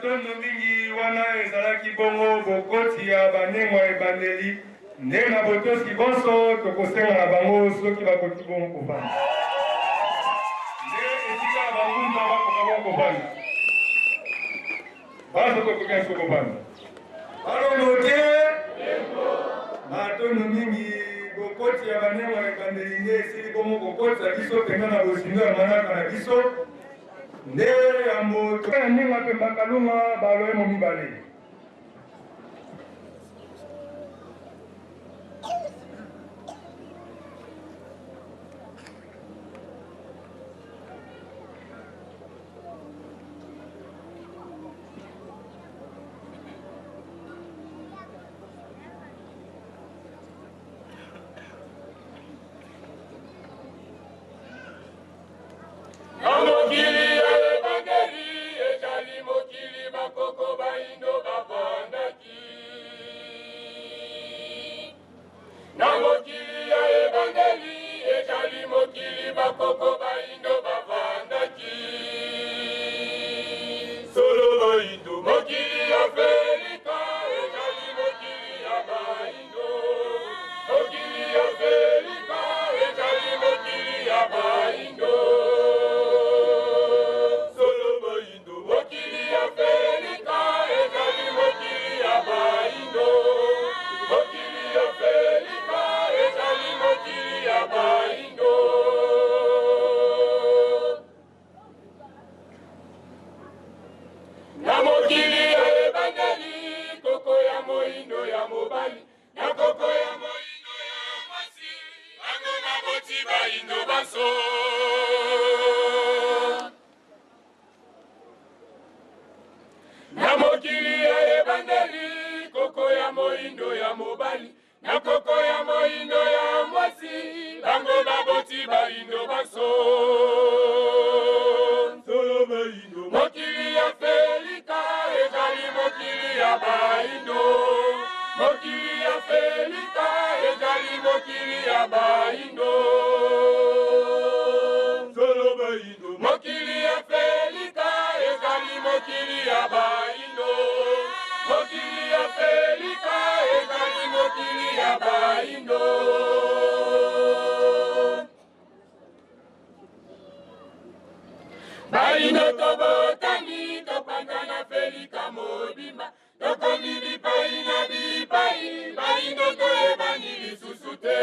Matondo mingi wana ezalaki bongo bokoti ya banengo ya ebandeli nde na botosi bonso tokosenga na bango soki bakoki bongo kovanda nde esika ya bangunda bakoka bongo kovanda banso tokoki biso kovanda balongo te matondo mingi bokoti ya banengo ya ebandeli nde esili bongo kokotisa biso mpenza na bozindo ya manaka na biso Nde yambo na ndenge mpe bakalunga baloyemo mibale. Na mokili ya ebandeli ezali mokili bakoko baindo bavandaki. Na mokili ya ebandeli ezali mokili bakoko baindo bavandaki. Solo baindo mokili ya Afrika ezali mokili ya baindo. Mokili ya Afrika ezali mokili ya baindo. Solo baindo mokili ya Afrika ezali mokili ya baindo. Mokili ya Afrika ezali mokili ya baindo. Na mokili ya ebandeli koko ya moindo ya mobali na koko ya moindo ya mwasi bango baboti baindo banso. Na mokili ya ebandeli koko ya moindo ya mobali na koko ya moindo ya mwasi bango baboti baindo banso. Solo baindo mokili ya Afrika ezali mokili ya baindo. Mokili ya Afrika ezali mokili ya baindo. Solo baindo mokili ya Afrika ezali mokili ya baindo. Mokili ya Afrika ezali mokili ya baindo. Baindo tobotami topanda na Afrika mobimba tokomi bipai na bipai baindo toyebani lisusu te.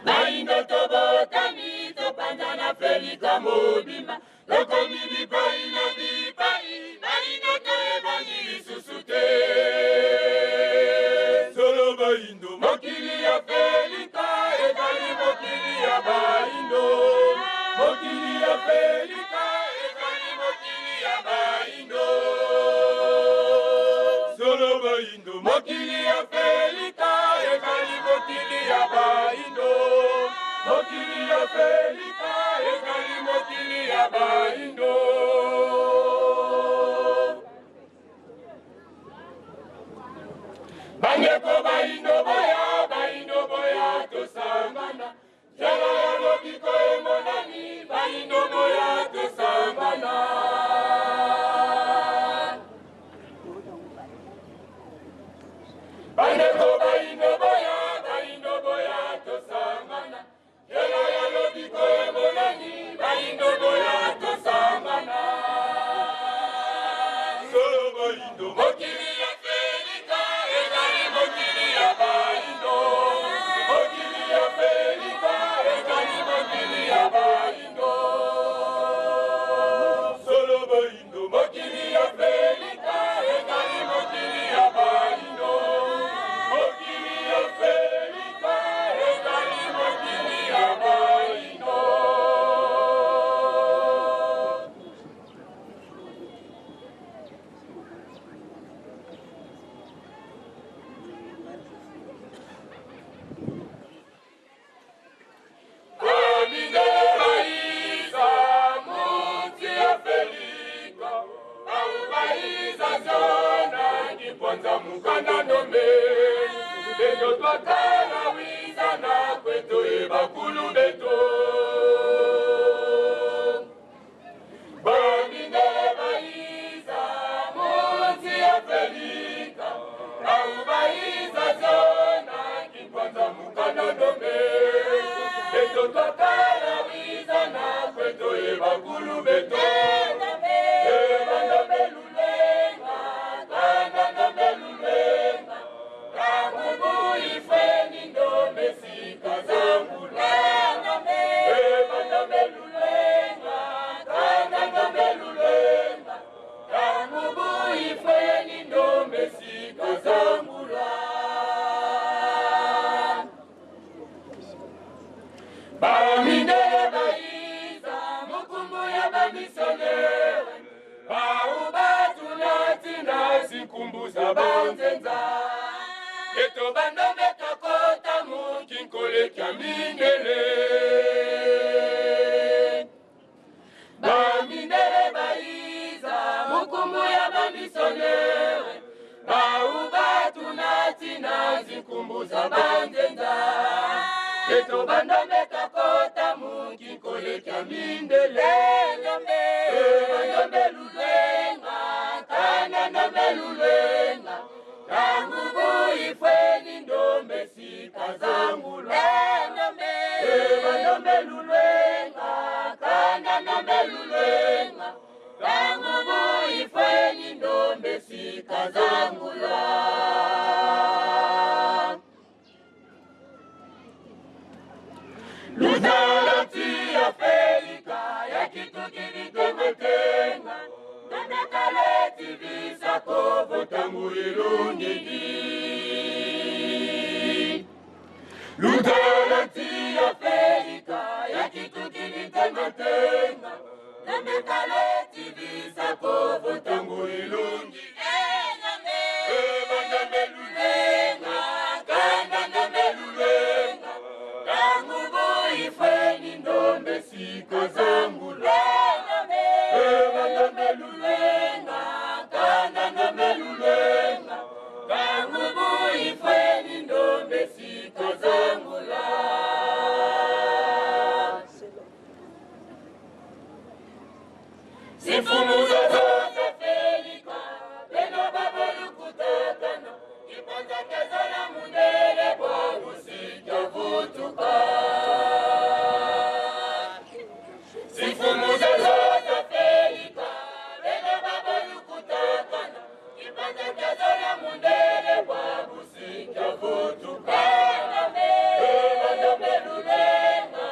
Baindo tobotami topanda na Afrika mobimba tokomi bipai na bipai baindo toyebani lisusu te. Solo baindo mokili ya Afrika ezali mokili ya baindo. Mokili ya Afrika ezali mokili ya baindo. Solo baindo mokili ya Afrika ezali mokili ya baindo. Mokili ya Afrika ezali mokili ya baindo. Bamindele bayiza mukumbu ya bamisionere bau batuna tina zinkumbu za banzenza eto bandombe kakota mukinkole kya mindele. Bamindele bayiza mukumbu ya bamisionere bau batuna tina zinkumbu za banzenza eto bandombe kakota mukinkole kya mindele. Bandombe lulwenga kana ndombe lulwenga tangu buifweni ndombe sika zangulwa. Bandombe lulwenga kana ndombe lulwenga tangu buifweni ndombe sika zangulwa. Luzalati ya Felika ya kitu kilitengatenga ndombe visa kovo tangu ilungidi. Luzalati ya Felika ya kitu kilitengatenga ndombe visa kovo tangu ilungidi. Bandombe lulwenga kanda ndombe lulwenga tangu buifweni ndombe sika zangulwa. Bandombe lulwenga kanda ndombe lulwenga tangu buifweni ndombe sika zangulwa. Sifumuzo zote Felika beno babolukutakana kipanza kezola mundele bwangu sijavutuka. Sifumuzo zote Felika beno babolukutakana kipanza kezola mundele bwangu sijavutuka. Bandombe lulwenga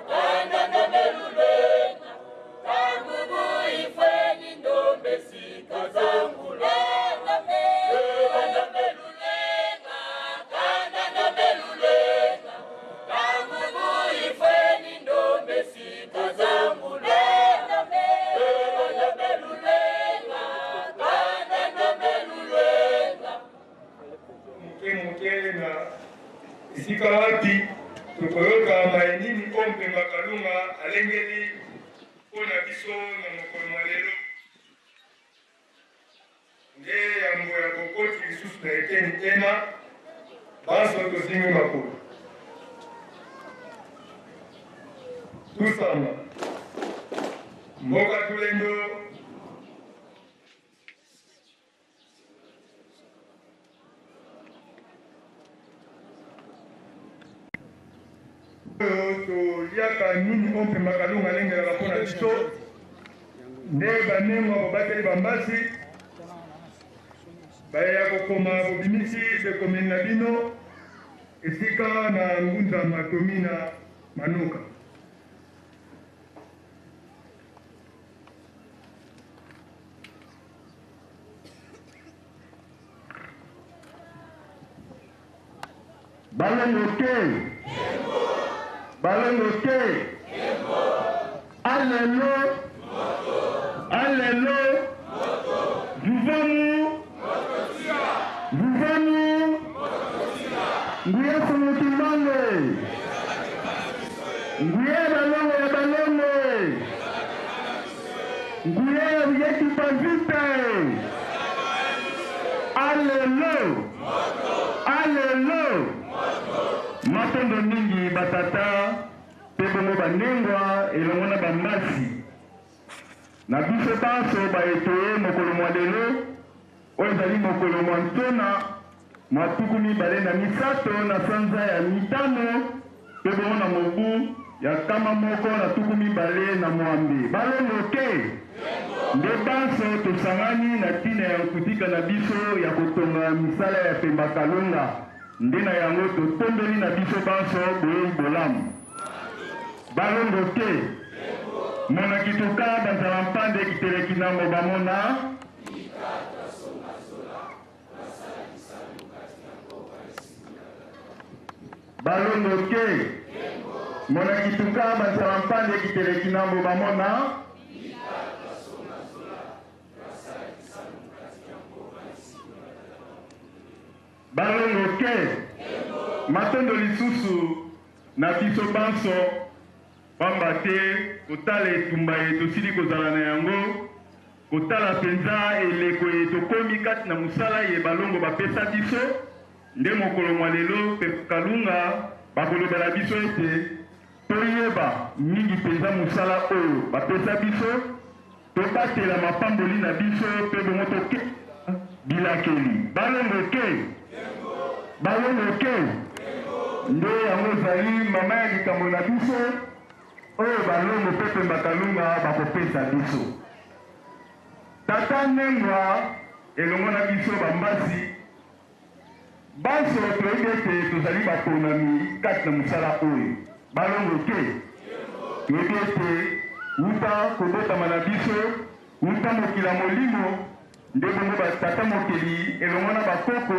kanda ndombe lulwenga tangu buifweni ndombe sika zangulwa. Bandombe lulwenga kanda ndombe lulwenga tangu buifweni ndombe sika zangulwa. Bandombe lulwenga kanda ndombe lulwenga. Moke moke na esika wapi tokoyoka maye nini oyo Mpemba Kalunga alengeli mpo na biso na mokolo mwa lelo. Nde yambo ya bokoti lisusu na eteni ena banso tozingi makolo tusanga mboka tulendo. Oyo toliaka nini oyo Mpemba Kalunga alengelaka mpo na biso nde banengwa bobateli bambasi baye kokoma bobimisi bekomeli na bino esika na ngunza matomi na manoka. Balongo te, balongo te, alelo, alelo, vuvamu, vuvamu, nguya somokimbangwe, nguya balongo ya balongo, nguya ya yetu pavite, alelo, alelo. Matondo mingi batata mpe bongo banengwa elongo na bambasi na biso banso baetoye mokolo mwa lelo oyo ezali mokolo mwa ntona mwa 23 na sanza ya 5 mpe bongo na mobu ya 128. Balongo te nde banso tosangani na ntina ya nkutika na biso ya kotonga misala ya Pemba Kalunga nde na yango totombeli na biso banso boyei bolamu. Balongo te mona kituka banzala mpande kiteleki nango bamona balongo te. Mona kituka banzala mpande kitele kinambo bamona. Balongo ke matondo lisusu na biso banso pamba te kotala etumba ye tosili kozala na yango kotala mpenza eleko ye tokomi kati na mosala ye balongo bapesa biso nde mokolo mwa lelo mpe Kalunga bakolobela biso ete toyeba mingi mpenza mosala oyo bapesa biso, tobatela mapamboli na biso mpe bongo toke bilakeli. Balongo ke! Balongo ke! Nde yango ezali mama ya likambo na biso oyo balongo mpe Pemba Kalunga bakopesa biso. Tata Nengwa elongo na biso bambasi Banso toyebi ete tozali baponami kati na mosala oyo. Balongo te. Toyebi ete wuta kobotama na biso, wuta mokili ya molimo, nde bongo ba tata mokeli elongo na bakoko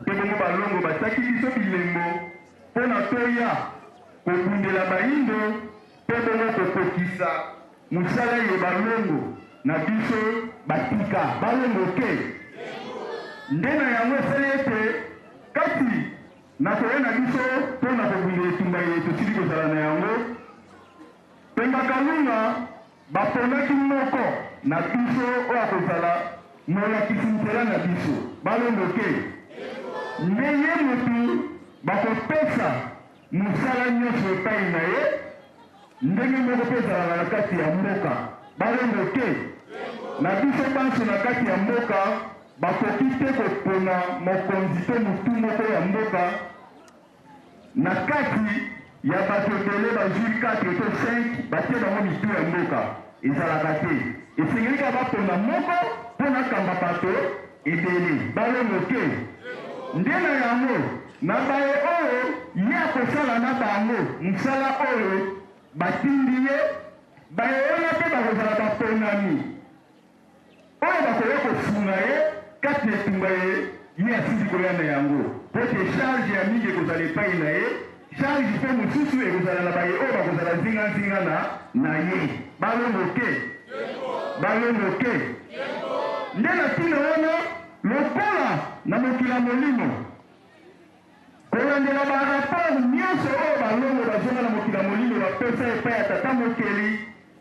mpe bongo balongo batiaki biso bilembo mpo na toya kobundela bayindo mpe bongo kokokisa mosala ye balongo na biso batika. Balongo te. Nde na yango esali ete kati na koya na biso mpo na kobunda etumba ye tosili kozala na yango, Pemba Kalunga baponaki moko na biso oyo akozala molakisi nzela na biso. Balongo te. Nde ye motu bakopesa mosala nyonso epai na ye, ndenge moko mpe ezalaka na kati ya mboka. Balongo te. Na biso banso na kati ya mboka bakoki te kopona mokonzi to motu moko ya mboka na kati ya bato ebele bazwi 4 to 5 batie bango mitu ya mboka. Ezalaka te. Esengeli kaka bapona moko mpo na kamba bato ebele. Balongo te. Nde na yango, na baye oyo ye akosala na bango mosala oyo batindi ye, baye wana mpe bakozala baponami oyo bakoya kosunga ye kati na etumba ye ye asili koya na yango, mpo ete charge ya mingi ekozala epai na ye, charge mpe mosusu ekozala na baye oyo bakozala nzinganzinga na ye. Balongo te, balongo te. Nde na ntina wana, lokola na mokili ya molimo, kolandela ba rapport nyonso oyo balongo bazonga na mokili ya molimo bapesa epai ya Tata Mokeli,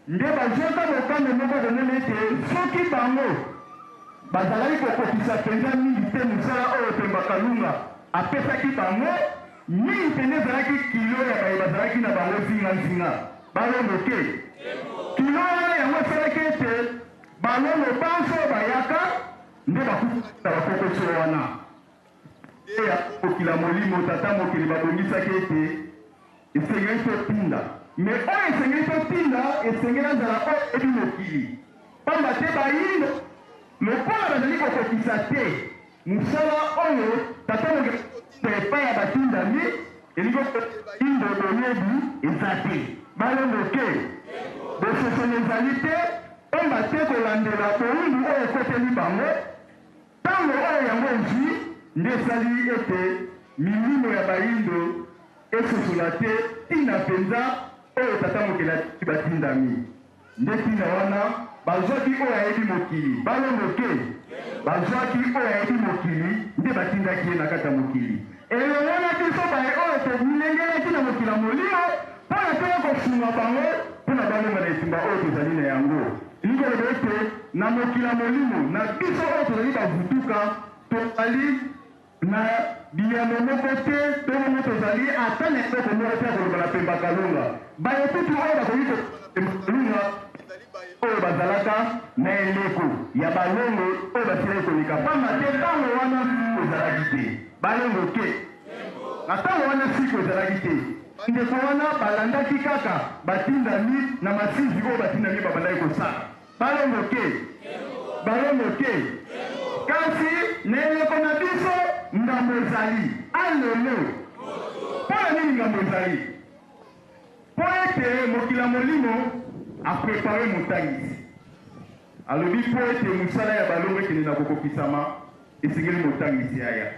nde bazwaka mokano moko komona ete soki bango bazalaki kokokisa mpenza mingi te mosala oyo Pemba Kalunga apesaki bango, mingi mpenza ezalaki kilo ya baye bazalaki na bango zinganzinga. Balongo te. Kilo wana yango esalaki ete balongo banso oyo bayaka nde bakuta bakokoso wana. Nde ya kokila molimo Tata Mokeli babongisaki ete esengeli totinda. Me oyo esengeli totinda esengeli azala oyo ayebi mokili, pamba te bayindo lokola bazali kokokisa te mosala oyo Tata Mokeli akotinda epai ya batindami, elingi bayindo boyebi eza te, balongo te, bososoli ezali te, pamba te kolandela bowumbu oyo ekoteli bango. Ntango oyo yango ezwi nde esali ete milimo ya bayindo esosola te ntina mpenza oyo Tata Mokeli atindi batindami. Nde ntina wana bazwaki oyo ayebi mokili. Balongo te. Bazwaki oyo ayebi mokili nde batindaki ye na kati ya mokili. Elongo na biso baye oyo tomilengelaki na mokili ya molimo mpo na toya kosunga bango mpo na balonga na etumba oyo tozali na yango. Elingi koloba ete na mokili ya molimo na biso oyo tozali bavutuka, tozali na biyano moko te to bongo tozali ata na eloko moko te ya koloba na Pemba Kalunga. Baye kutu oyo bakoki koloba na Pemba Kalunga ezali baye oyo bazalaka na eleko ya balongo oyo basilaki koleka, pamba te ntango wana siko ezalaki te. Balongo te. Na ntango wana siko ezalaki te. Bandeko wana balandaki kaka batindami na masizi oyo batindami babandaki kosala. Balongo te. Balongo te. Kasi na eleko na biso ngambo ezali. Alelo. Mpo na nini ngambo ezali? Mpo ete mokili ya molimo aprepare motangisi. Alobi mpo ete mosala ya balongo ekende na kokokisama, esengeli motangisi aya.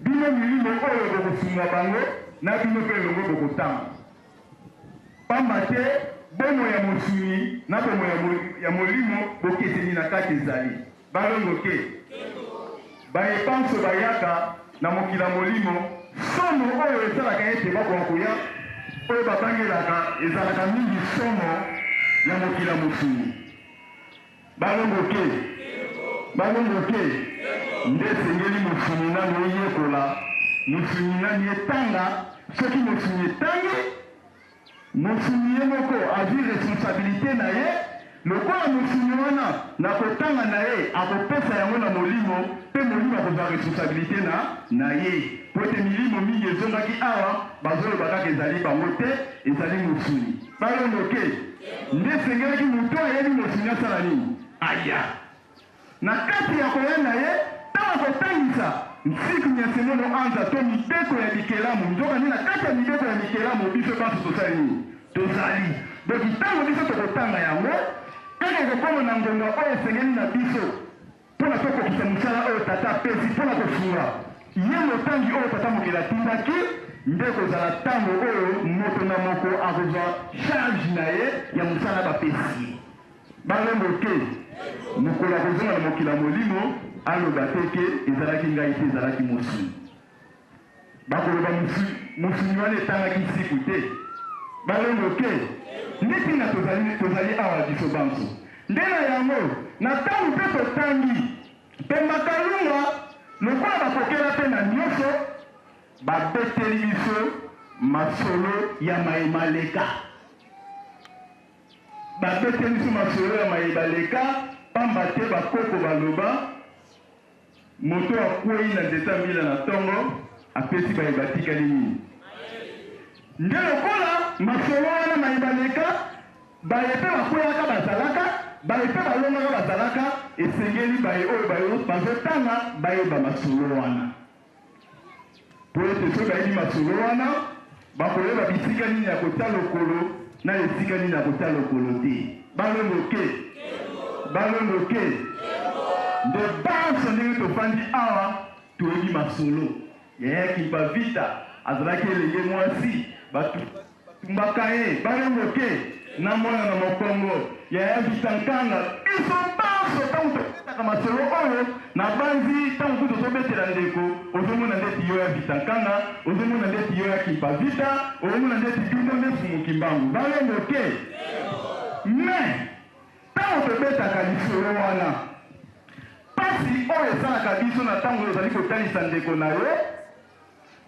Bino milimo oyo bokosunga bango, na bino mpe elongo bokotanga. Pamba te bomoi ya mosuni na bomoi ya molimo bokeseni na kati ezali. Balongo te. Baye banso bayaka na mokili ya molimo, somo oyo esalaka ete bakoka koya, oyo babangelaka ezalaka mingi somo ya mokili ya mosuni. Balongo te. Balongo te. Nde esengeli mosuni nanu eyekola, mosuni nani etanga, soki mosuni etangi, Mosuni ye moko azwi responsabilite na ye, lokola mosuni wana na kotanga na ye akopesa yango na molimo, mpe molimo akozwa responsabilite na na ye. Mpo ete milimo mingi ezongaki awa, bazoloba kaka ezali bango te, ezali mosuni. Balongo ke nde esengelaki moto ayebi mosuni asala nini? Aya. Na kati ya koya na ye, ntango akotangisa nsiku nya semono anza to mibeko ya bikelamu, nzokande na kati ya mibeko ya bikelamu biso banso tosali nini? Tozali. Donc ntango biso tokotanga yango, kaka ekokoma na ngonga oyo esengeli na biso mpo na tokokisa mosala oyo Tata apesi mpo na kofunga ye motangi oyo Tata Mokeli atindaki, nde ekozala ntango oyo moto na moko akozwa charge na ye ya mosala bapesi ye. Balongo te. Mokolo akozonga na mokili ya molimo, aloba te ke ezalaki ngai te, ezalaki mosuni. Bakoloba mosuni wana etangaki nsiku te. Balongo te. Nde ntina tozali, tozali awa biso banso. Nde na yango, na ntango mpe totangi, mpe makalunga, lokola bakokela mpe na nyonso, babeteli biso masolo ya maye maleka. Babeteli biso masolo ya maye baleka, pamba te bakoko baloba, moto akwei na nzete ya mbila na tongo, apesi baye batikali nini? Nde lokola masolo wana maye baleka, baye mpe bakweyaka bazalaka, baye mpe balongaka bazalaka, esengeli baye oyo bazotanga bayeba masolo wana. Mpo ete soki bayebi masolo wana, bakoyeba bisika nini ya kotia lokolo na esika nini ya kotia lokolo te. Balongo ke? Balongo ke? Nde banso ndenge tofandi awa toyebi masolo. Yaya Kimpa Vita azalaki elenge mwasi, bato Batumbaka ye balongo te na mwana na mokongo yaya Vita Nkanga. Biso banso ntango tobetaka masolo oyo, nabanzi ntango kutu ozobetela ndeko, ozomona ndeti yo ya Vita Nkanga, ozomona ndeti yo ya Kimpa Vita, ozomona ndeti bino nde Mfumu Kimbangu. Balongo te. Mais ntango tobetaka lisolo wana, pasi oyo esalaka biso na ntango ozali kotalisa ndeko na yo,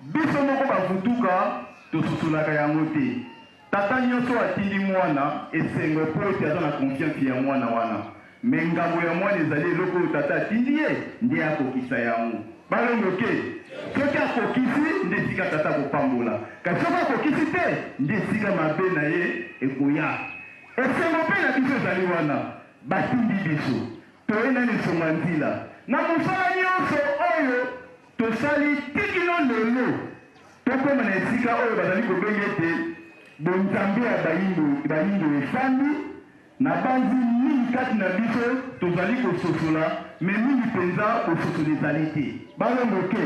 Biso moko ba vutuka tososolaka yango te. Tata nioso atindi muana esengo po ete aza na confiance ya muana wana. Mais ngambo ya muana ezali eloko oyo tata atindi ye nde akokisa yango. Balongo te. Soki akokisi nde esika tata akopambola. Kasi soki akokisi te nde esika mabe na ye ekoya. Esengo pe na biso ezali wana. Batindi biso. Toye nani songa nzila. Na mosala nionso oyo Tosali ti kino lelo tokoma na esika oyo bazali kobenga ete bonzambe ya bayindo, bayindo efandi. Nabanzi mingi kati na biso tozali kososola, mais mingi penza bososoli ezali te. Balongo te?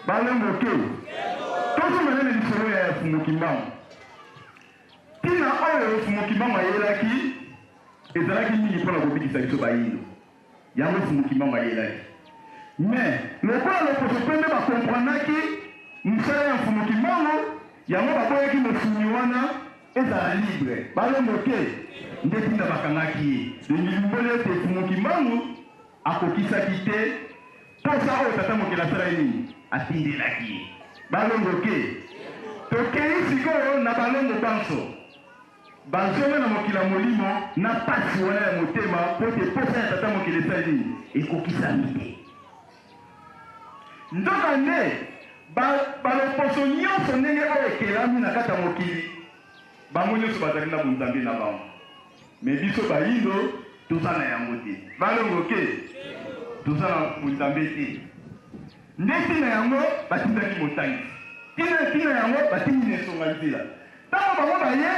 Balongo te? Tozonga nde na lisolo ya Mfumu Kimbangu. Tina oyo Mfumu Kimbangu ayelaki ezalaki mingi mpo na kobikisa biso bayindo. Yango Mfumu Kimbangu ayelaki. Mais lokola loposo pembe ba comprendaki musala ya Mfumu Kimbangu, yango baboyaki mosuni wana ezala libre. Balongo te nde tina bakangaki ye. Elimboli ete Mfumu Kimbangu akokisaki te posa oyo Tata Mokeli asalaki nini? Atindelaki ye. Balongo te. Tokeyi sikoyo na balongo banso. Bazonga na mokili ya molimo na pasi wana ya motema mpo ete posa ya Tata Mokili esali nini? Ekokisami te. Nzokande, ba, baloposo nyonso ndenge oyo ekelami na kati ya mokili, bango nyonso bazali na bonzambe na bango. Me biso bayindo toza na yango te. Balongo ke toza na bonzambe te. Nde ntina yango batindaki motangisi. Ntina ntina yango batindi na esonga nzela. Ntango bango baye,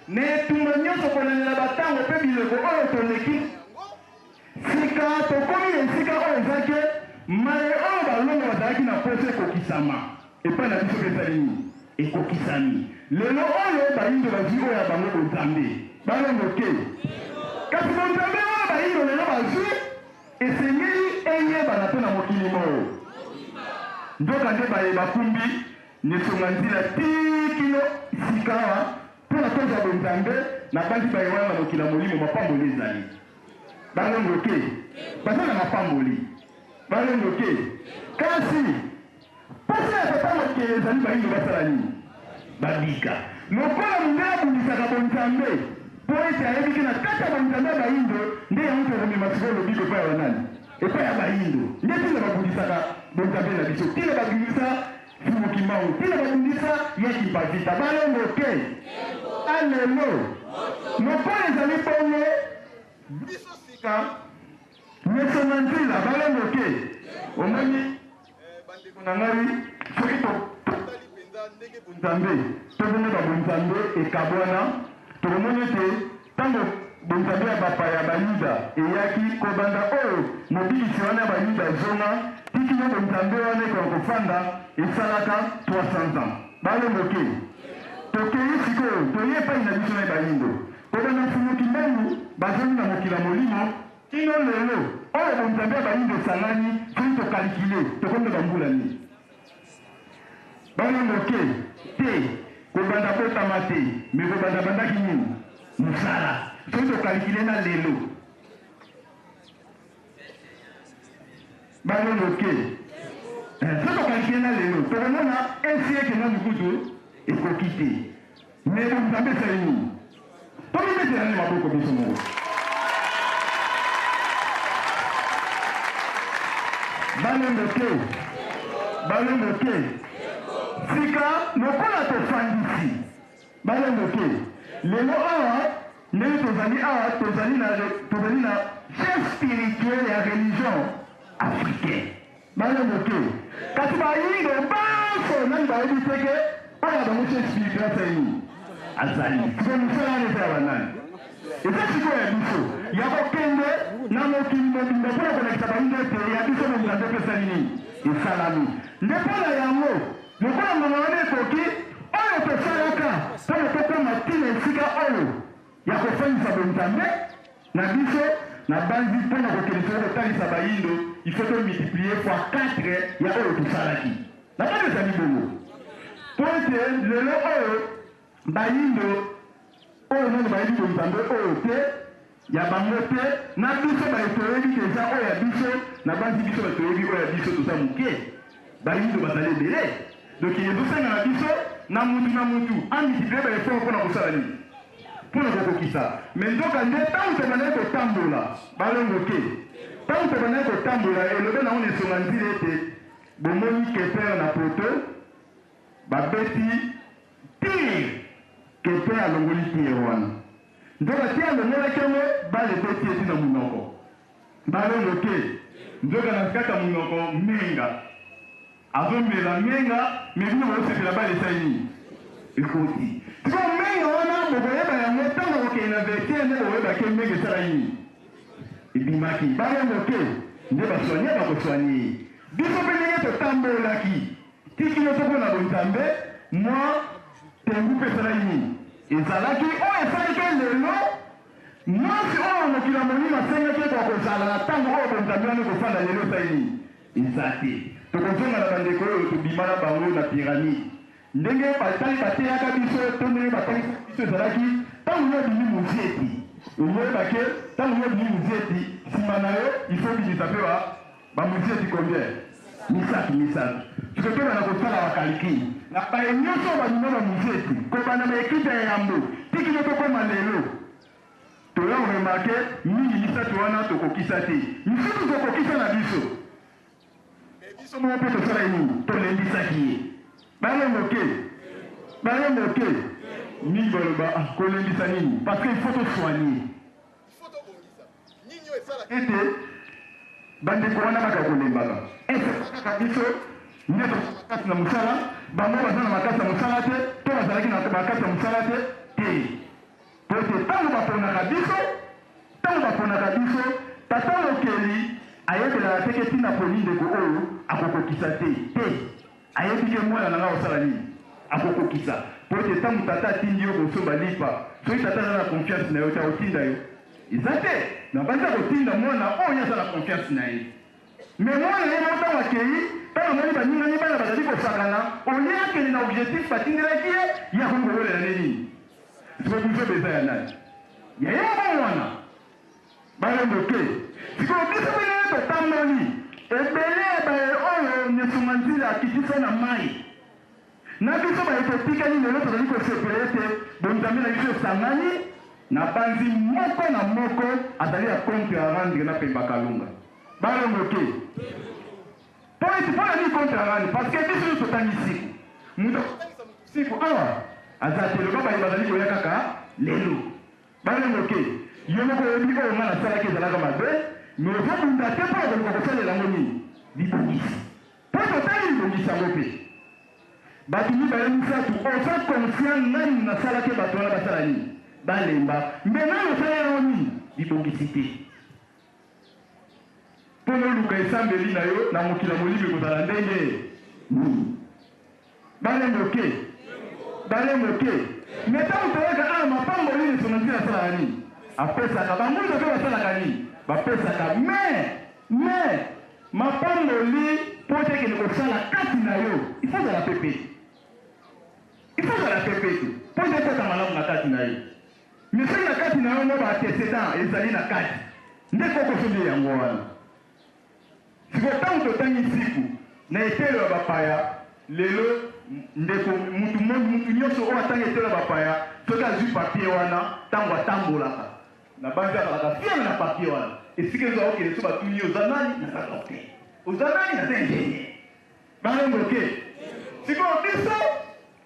na etumba nyonso kolandela batango mpe bileko oyo toleki na yango, sika tokomi na esika oyo eza ke maye oyo balongo bazalaki na mposa ekokisama epai na biso mpe esali nini? Ekokisami. Lelo oyo bayindo bazwi oyo ya bango bonzambe. Balongo te. Kasi bonzambe oyo bayindo lelo bazwi esengeli eyebana mpe na mokili moo. Nzoka nde baye bakumbi nesonga nzila tii kino sikawa mpo na kozwa bonzambe, nabanzi baye wana na mokili ya molimo mapamboli ezali. Balongo te. Baza na mapamboli. Balongo te. Kasi Posa ya Tata mokeli ezali bayindo basala nini? Babika. Lokola mondele abundisaka bonzambe mpo ete ayebi ke na kati ya bonzambe ya bayindo nde yango tokomema sikoyo lobiko epai ya banani? Epai ya bayindo. Nde ntina babundisaka bonzambe na biso, ntina babundisa Mfumu Kimbangu, ntina babundisa ye Kimpa-Vita. Balongo te. Alelo. Lokola ezali bongo, biso sika Mesonga nzila balongo te. Omoni bandeko na ngai, soki totali mpenza ndenge bonzambe to bongo ba bonzambe ekabwana, tokomona ete ntango bonzambe ya bapaya Bayuda eyaki kobanda oyo mobikisi wana ya Bayuda azonga tiki yo bonzambe wana ekoka kofanda esalaka 300 ans. Balongo te. Tokei sikoyo toye epai na biso na Bayindo. Kobanda Mfumu Kimbangu bazongi na mokili ya molimo kino lelo oyo bonzambe ya bayindo esangani, soki to calculer tokomi na ba mbula nini? Bana moke te kobanda botama te mais kobanda bandaki nini? Mosala. Soki to calculer na lelo bana moke soki to calculer na lelo tokomona un siècle nanu kutu ekoki te. Mais bonzambe esali nini? Tomibetela nde maboko biso moko. Balongo te, balongo te. Sika lokola tofandisi balongo te, lelo awa ndenge tozali awa tozali na tozali na chef spirituel ya religion africaine. Balongo te. Kasi bayindo banso nani bayebi te ke oyo ya bango chef spirituel asali nini? Azali. Sikoyo mosala wana eza ya banani? Eza sikoyo ya biso ya kokende na mokili mobimba mpo na kolakisa bayindo ete ya biso bonzambe mpe esali nini? Esalami. Nde mpo na yango, lokola ngonga wana ekoki, oyo tosalaka mpo na tokoma tii na esika oyo ya kofandisa bonzambe na biso, nabanzi mpo na kokende soko kotalisa bayindo, il faut to multiplier fois 4 ya oyo tosalaki. Nabanzi ezali bongo mpo ete lelo oyo bayindo oyo nano bayebi bonzambe oyo te ya bango te, na biso baye toyebi deja oyo ya biso, nabanzi biso baye toyebi oyo ya biso toza moke, bayindo bazali ebele. Donc ezosenga na biso na mutu na mutu a multiplier ba effort mpo na kosala nini? Mpo na kokokisa. Mais nzoka nde ntango tobandaki kotambola balongo te, ntango tobandaki kotambola elobe nango na esonga nzila ete bomoni keper na poto babeti tir, keper alongoli tir wana, nzoka ti alongolaki yango bale ebeti ye ti na monoko, balongo te, nzoka na kati ya monoko menga. Azo mela menga mais bino bozo sepela balle esali nini? Ekoti. Sikoyo menga wana bokoyeba yango tango akokende na vestiaire nde bokoyeba ke menga esalaki nini? Ebimaki. Balle moke nde ba soigner bako soigner ye. Biso pe ndenge totambolaki ti kino tokoma na bonzambe mwa tengu pe esalaki nini? Ezalaki oyo esali ke lelo mwasi oyo mokili ya molimo asengaki ekoka kozala na tango oyo bonzambe wana ekofanda lelo esali nini? Eza te. Tokozonga na bandeko oyo tobima na bango na pyramide. Ndenge batali bateyaka biso to ndenge batalisaki biso ezalaki ntango yo obimi mozieti, okoyeba ke ntango yo obimi mozieti, nsima na yo il faut obimisa mpe ba ba mozieti combien? Misato misato. Sikoyo tobanda kosala ba calcul na baye nyonso oyo babima ba mozieti kobanda ba equipe ya yambo ti kino tokoma lelo. Toya ko remarquer mingi misatu wana tokokisa te. Misusu tokokisa na biso. Mais biso moko pe tosalaki nini? Tolendisaki ye. Balongo te. Balongo te. Mingi baloba ah, kolendisa nini? Parce que il faut to soigner. Ete bandeko wana baka kolembaka. Est-ce kaka biso nde makasi na mosala, bango baza na makasi ya mosala te, to bazalaki na makasi ya mosala te? Te. Mpo ete ntango baponaka biso, ntango baponaka biso, Tata Mokeli ayebelaka te ke ntina aponi ndeko oyo akokokisa te. Te. Ayebi ke mwana na ngai akosala nini? Akokokisa. Mpo ete ntango tata atindi yo kosomba lipa, soki tata aza na confiance na yo te, akotinda yo? Eza te. Nabanzi akotinda mwana oyo aza na confiance na ye. Mais mwana ye moko ntango akei, ntango amoni baninga ne bana bazali kosakana, au lieu akende na objectif batindelaki ye, ye akomi kowelela nde nini? Sikoyo buzoba eza ya nani? Ya ye moko mwana. Balombo te. Sikoyo biso mpe ndenge totamboli, ebele ya baye oyo Nesonga Nzila akitisa na mayi, na biso baye totikali lelo tozali kosepela ete bonzambe na biso esangani, nabanzi moko na moko azali ya compte à rendre na Pemba Kalunga. Balombo te. Po ete mpo na nini compte à rendre? Parce que biso nyonso totangi siku. Moto akotangisa moto siku awa aza te, loba baye bazali koya kaka lelo. Bana moke, yo moko oyebi oyo ngai nasalaki ezalaka mabe, mais ozo bunda te mpo na koluka kosalela yango nini? Libongisi. Mpo ete otali libongisi yango mpe bato mibale misato, oza conscient nanu nasalaki bato wana basala nini? Balemba. Mbe nanu osala yango nini? Libongisi te. Mpo noluka esambeli na yo na mokili ya molimo ekozala ndenge nini? Bale moke, bale moke. Me ntango toyaka awa, mapamboli nyonso na nzela asalaka nini? Apesaka. Bangunza mpe basalaka nini? Bapesaka. Me, me, mapamboli mpo ete ekende kosala kati na yo, ifo ozala mpe peto. Ifo ozala mpe peto mpo ete ekota malamu na kati na yo. Me soki na kati na yo mwa ba antecedent ezali na kati, nde kokoso nde yango wana. Sikoyo ntango totangi nsiku na eteyelo ya bapaya lelo, ndeko, mutu, mutu nyonso oyo atangi eteyelo ya bapaya, soki azwi papier wana, ntango atambolaka, nabanzi azalaka fier na papier wana. Esika ezo akokende, soki batuni ye, oza nani? Naza docteur. Oza nani? Naza ingénieur. Balongo te. Sikoyo biso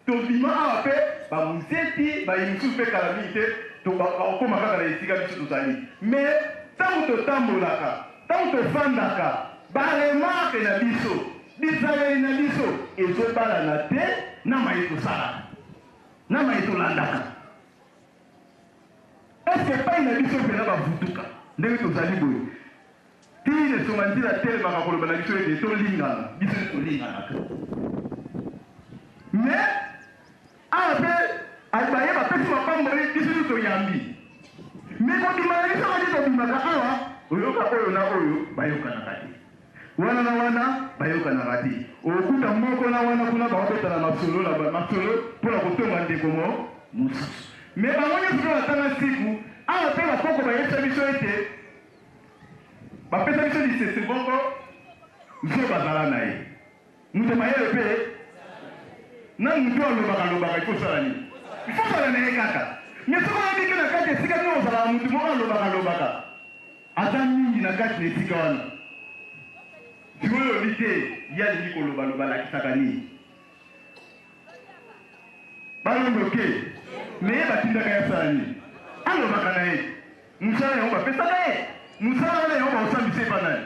tobima awa mpe bamuzeti baye mosusu mpe kala mingi te bakokoma kaka na esika biso tozali. Mais ntango totambolaka, ntango tofandaka, baremarke na biso, bizaleli na biso ezobalana te na maye tosalaka, na maye tolandaka. Eske epai na biso mpenza bavutuka ndenge tozali boye? Tii Nesonga Nzila atelemaka koloba na biso ete tolingana, biso nde tolinganaka. Mais awa pe baye bapesi mapamboli, biso nde toyambi. Mais kobima na biso kaka nde tobimaka awa, oyoka oyo na oyo bayokanaka te. Wana na wana bayokanaka te. Okokuta moko na wana kuna baobetana masolo na masolo mpo na kotonga ndeko mo mosusu. Mais bango nyonso mpe batanga siku awa mpe bakoko bayebisa biso ete Bapesa biso lisese moko, zoba azala na ye, moto ya mayele mpe na moto alobaka alobaka, il faut osala nini? Il faut ozala na ye kaka. Mais soki oyebi ke na kati esika bino ozalaka moto moko alobaka alobaka aza mingi na kati na esika wana, sikoyo olobi te ye alingi kolobaloba, alakisaka nini? Balongo te mais ye batindaka ye asala nini? Alobaka na ye musala yango bapesaka ye musala wana yango bakosambisa epa nani?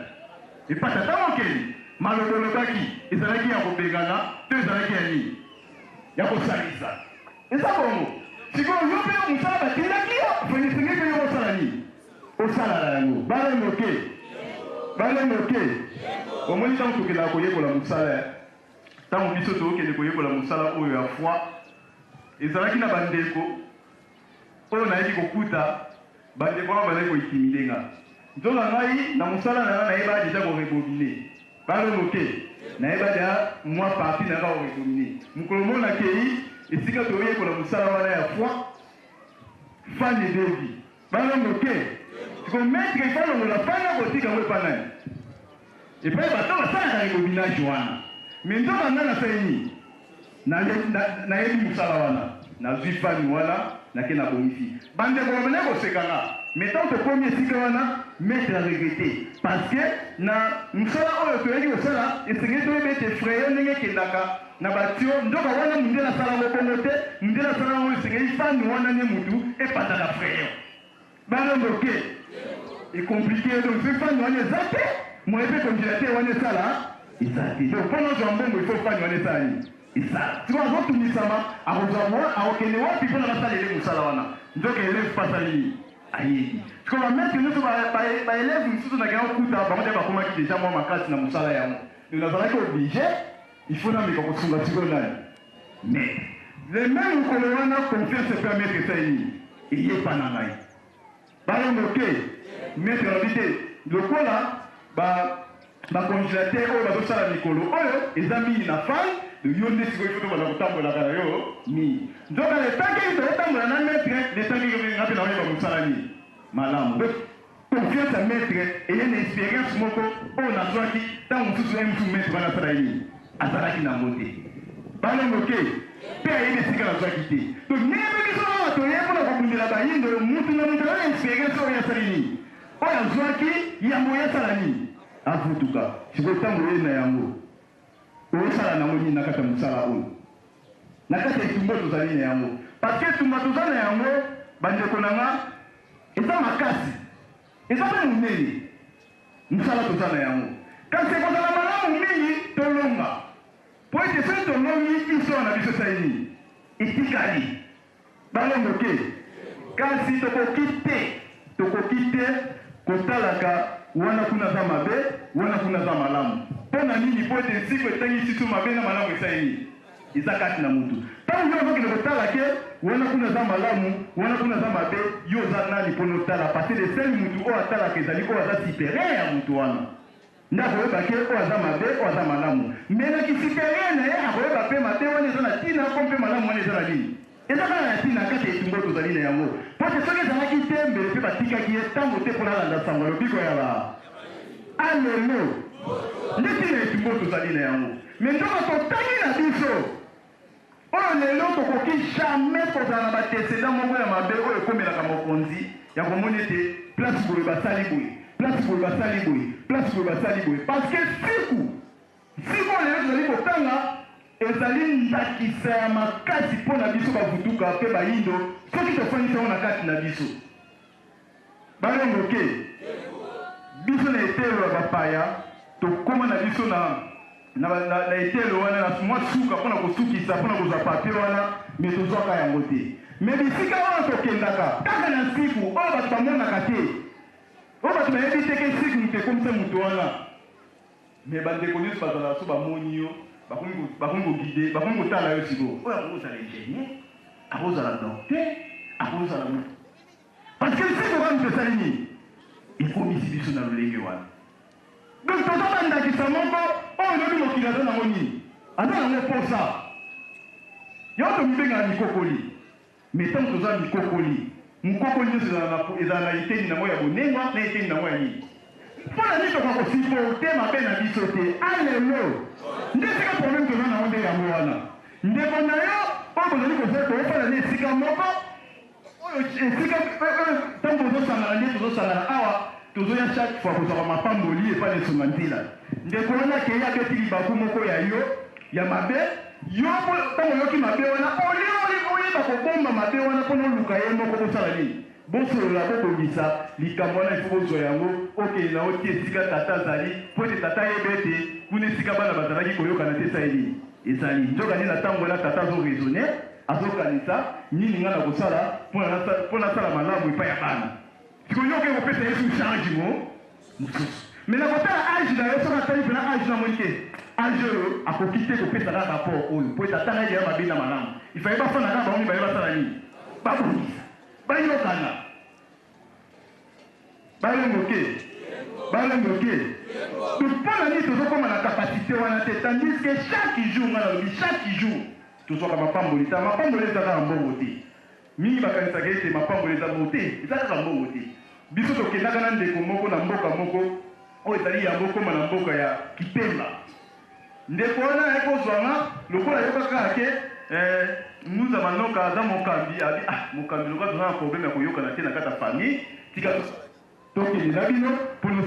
Epa tata mokeli? Maloba olobaki ezalaki ya kobengana to ezalaki ya nini? Ya kosalisa? Eza bongo sikoyo yo mpe musala batindaki yo esengeli mpe yo osala nini? Osalala yango. Balongo te, balongo te. Omoni ntango tokendaka koyekola mosala Ntango biso tokende koyekola mosala oyo ya foi, ezalaki na bandeko oyo nayaki kokuta, bandeko wana bazalaki kointimide nga. Nzoka ngai na mosala na nga nayebaka deja ko rebobiner. Balongo te, nayeba deja mwa partie nayaka ko rebobiner. Mokolo moko nakei esika toyekola mosala wana ya foi, fan ebebi. Balongo te. Sikoyo maitre il faut alongola fan akotika yango epa nani? Epai bato basalaka rebobinage wana. Mais nzoka ngai nasali nini? Nayebi mosala wana, nazwi fan wana nake nabongisi. Bandeko babandaki koseka nga. Mais ntango tokomi esika wana, maitre a regrette parce que na mosala oyo toyaki kosala esengeli toyeba ete freyo ndenge ekendaka na ba tio, nzoka wana mundele asala yango bongo te, mundele asala yango esengeli fan wana nde mutu epataka freyo. Balongo te e complique donc soki fan wana eza te moyen pe congélateur wana esala eza te donc mpo nazwa mbongo il faut fan wana esala nini esala sikoyo azotungisama akozwa mwa akokende wapi mpona basalele mosala wana nzoka elève mpe asali nini ayebi sikoyo bamaitre nyonso baelève mosusu nakenda kokuta bango nde bakomaki deja mwa makasi na mosala yango donc nazalaki oblige il faut nameka kosunga sikoyo nani maître. Le même mokolo wana, confiance epe ya maître esali nini? Eye epa na ngai. Balongo te, maître alobi te lokola ba ba congélateur oyo bazosala mikolo oyo eza mingi na fai, yo nde sikoyo ifo tobanda kotambolaka na yo mingi. Nzoka letaki tozotambola na maître, letaki nga mpe naoyeba mosala nini malamu. Donc confiance ya maître eye na expérience moko oyo nazwaki ntango mosusu ye mosusu maître wana asala ye nini, azalaki nango te. Balongo te, mpe ayebi esika nazwaki te. Donc ndenge mpe biso awa toye mpona kobundela bayindo, mutu na mutu aza na expérience oyo asali nini, oyo azwaki yambo ye asala nini, avutuka. Sikoyo ntango oye na yango, osala nango nini na kati ya mosala oyo, na kati ya etumba oyo tozali na yango? Parce que etumba toza na yango, bandeko na nga, eza makasi, eza mpe monene, mosala toza na yango. Kasi ekozala malamu mingi tolonga, po ete soki tolongi, histoire na biso esali nini? Etikali. Balongo te. Kasi tokoki te, tokoki te kotalaka wana kuna aza mabe, wana kuna aza malamu. Mpo na nini? Mpo ete nsiko etangi siso mabe na malamu esali nini? Eza kati na mutu. Ntango yo ozokende kotala ke wana kuna aza malamu, wana kuna aza mabe, yo oza nani mpona otala? Parce que le seul mutu oyo atalaka ezali oyo aza supérieur ya mutu wana. Nde akoyeba ke oyo aza mabe, oyo aza malamu. Mais na kisuperieur na ye akoyeba pe mabe wana eza na tina ko mpe malamu wana eza na nini? Eza kaka na tina kati ya etumba oyo tozali na yango. Po ete soki ezalaki te, mbele pe batikaki ye tango te pona alanda sango ya lobiko ya ba alelo. Nde tina ya etumba oyo tozali na yango. Mais nzoka totangi na biso oyo lelo tokoki jamais kozala na ba-antecedent moko ya mabe oyo ekomelaka mokonzi ya komona ete place boye basali boye, place boye basali boye, place boye basali boye. Parce que siku siku oyo lelo tozali kotanga ezali ndakisa ya makasi mpo na biso bavutuka mpe bayindo, soki tofandisi yango na kati na biso. Balongo ke biso na etelo ya bapaya tokóma na biso na etelo wana na mwa suka mpona kosukisa mpona kozwa papier wana, mais tozwaka yango te. Mais bisika oyo tokendaka kaka na nsiku oyo bato bamonaka te, oyo bato bayebi te ke siku moto ekomisa moto wana, mais bandeko nyonso bazalaka so bamoni yo, bakomi koguider, bakomi kotala yo. Sikoyo oyo akozala ingénieur, akozala docteur, akozala moto, parce que nsiku kaka moto esali nini, ekomisi biso na lolenge wana. Donc toza bandakisa moko oyo lobi mokili aza nango nini, aza nango posa. Yango tomibengaka mikokoli. Mais ntango toza mikokoli, mokokoli nyonso ezala na eteni nango ya bonengwa na eteni nango ya nini. Mpona nini tokoka kosupporter mabe na biso te? Alelo nde esika problème toza nango nde yango wana. Ndeko na yo oyo bozali kozofanda na esika moko oyo, esika ntango tozosangana nde tozosangana awa, tozoya chaque fois kozwaka mapamboli epai na Esonga Nzila, ndeko wana akei abeti libaku moko ya yo ya mabe. Yo ntango oyoki mabe wana, olie oyeba kobomba mabe wana mpona oluka ye moko, bosala nini, bosolola, bobongisa likambo wana. Ifo bozwa yango, okende na oti esika tata azali, mpo ete tata ayeba ete kuna esika bana bazalaki koyokana te esali nini ezali. Nzoka nde na ntango wana tata azoraisonner, azokanisa nini ngai na kosala mpo nasala malamu epai ya bana. Sikoyo yo okoki kopesa ye su charge mo mosusu, mais na kotala age na yo, soki atali mpena age na moni te age oyo akoki te kopesa kaka rapport oyo, po ete atanga ye mabe na malamu. Ifaye bafanda kaka bango mibale, basala nini, babongisa, bayokana. Balongo te, balongo te. Donc mpona nini tozokóma na capacité wana te, tandis que chaque jour, ngai nalobi, chaque jour tozwaka mapamboli? Ta mapamboli eza kaka mbongo te. Mingi bakanisaka ete mapamboli eza mbongo te, eza kaka mbongo te. Biso tokendaka na ndeko moko na mboka moko oyo ezali yango koma na mboka ya Kitemba. Ndeko wana aye kozwanga lokola ayoka kaka ke Nguza Manoka aza mokambi, abi: "Ah, mokambi, lokola toza na problème ya koyokana te na kati ya famille, tika tokende na bino mpona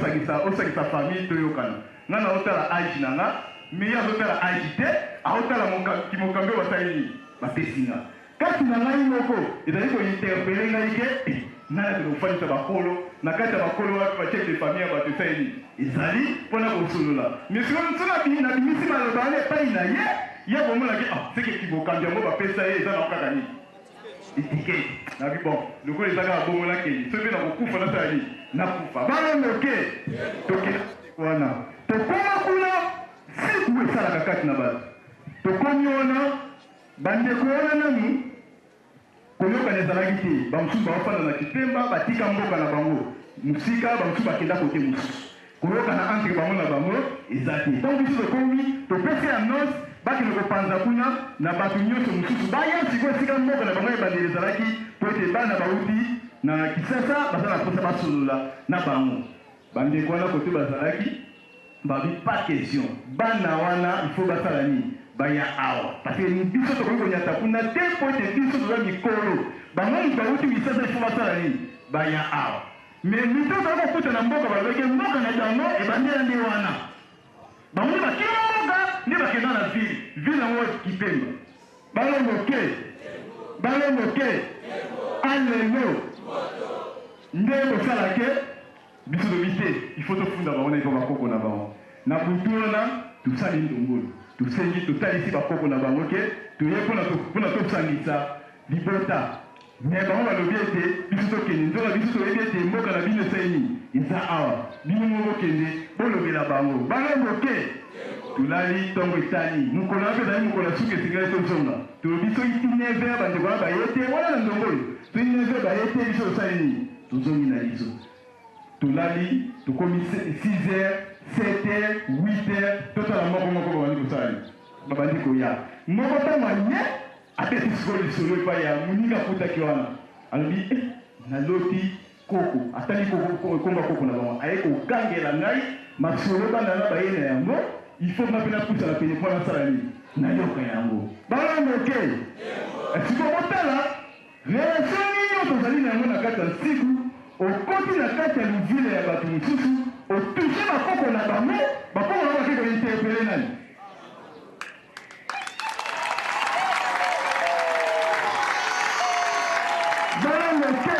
osangisa famille, toyokana." Nga na otala age na nga, mais ye azotala age te, aotala kimokambi oyo basali nini, bapesi nga. Kati na ngai moko ezali kointerpeller ngai ke ngai nakende kofandisa bakolo na kati ya bakolo wapi, bachef de famille ya bato, esali nini, ezali mpona kosolola. Mais sikoyo so nabimisi maloba wana epai na ye, ye akomonaki: "Ah, seke kimokambi yango bapesa ye eza nango kaka nini, étiquette." Nabi: "Bon, lokola eza kaka bongo, nakende. Soki mpe nakokufa, nasala nini, nakufa." Balondoke tokende wana, tokoma kuna, siku esalaka kati na bato, tokomi wana. Bandeko wana nanu koyokana ezalaki te, bamosusu baofanda na Kipemba, batika mboka na bango mosika, bamosusu bakenda kote mosusu. Koyokana entre bango na bango eza te. Ntango biso tokomi, topesi annonce, bakende kopanza kuna na bato nyonso mosusu baya sikoyo esika mboka na bango ya ebandeli ezalaki, mpo ete bana bauti na Kisasa baza na mposa basolola na bango. Bandeko wana kote bazalaki, babi pas question, bana wana il faut basala nini? Baya awa, parce que biso tokoki konyata kuna te, mpo ete biso toza mikolo. Bango moto bauti Kisasa, il faut basala nini? Baya awa. Mais mito tozali kokuta na mboka, balobaki mboka na bango ebandela nde wana. Bango nde bakima mboka, nde bakenda na ville, ville yango Kipemba. Balongo ke, balongo ke, alelo nde kosala ke biso tobi te, il faut tofunda bango na epa bakoko na bango. Na butu wana tosali ndongolo, tosengi, totalisi bakoko na bango ke toye mpona tosangisa libota. Mais bango balobi ete biso tokende, nzoka biso toyebi ete mboka na bino esali nini, eza awa, bino moko bokende bolobela bango. Balongo ke tolali, ntongo etani, mokolo wana mpe ezali mokolo ya suka, esengeli tozonga. Tolobi soki ti 9 heures bandeko wana baye te, wana na ndongolo, soki 9 heures baye te, biso tosali nini? Tozongi na biso. Tolali, tokomi 6 heures, 7 heures, 8 heures, totala moko moko babandi kosala nini, babandi koya. Moko ntango aye, abeti sikoyo lisolo epai ya moninga akutaki wana, alobi naloti koko, atali koko, komba koko na bango, aye kogangela ngai masolo bana na baye na yango, il faut nga mpe napusana pene mpo nasala nini, nayoka yango. Balongo ke sikoyo botala relation nini oyo tozali na yango na kati ya nsiku. Okoti na kati ya luvile ya bato mosusu, otouche bakoko na bango, bakoko na bango bake kointerpele nani? Balongo te,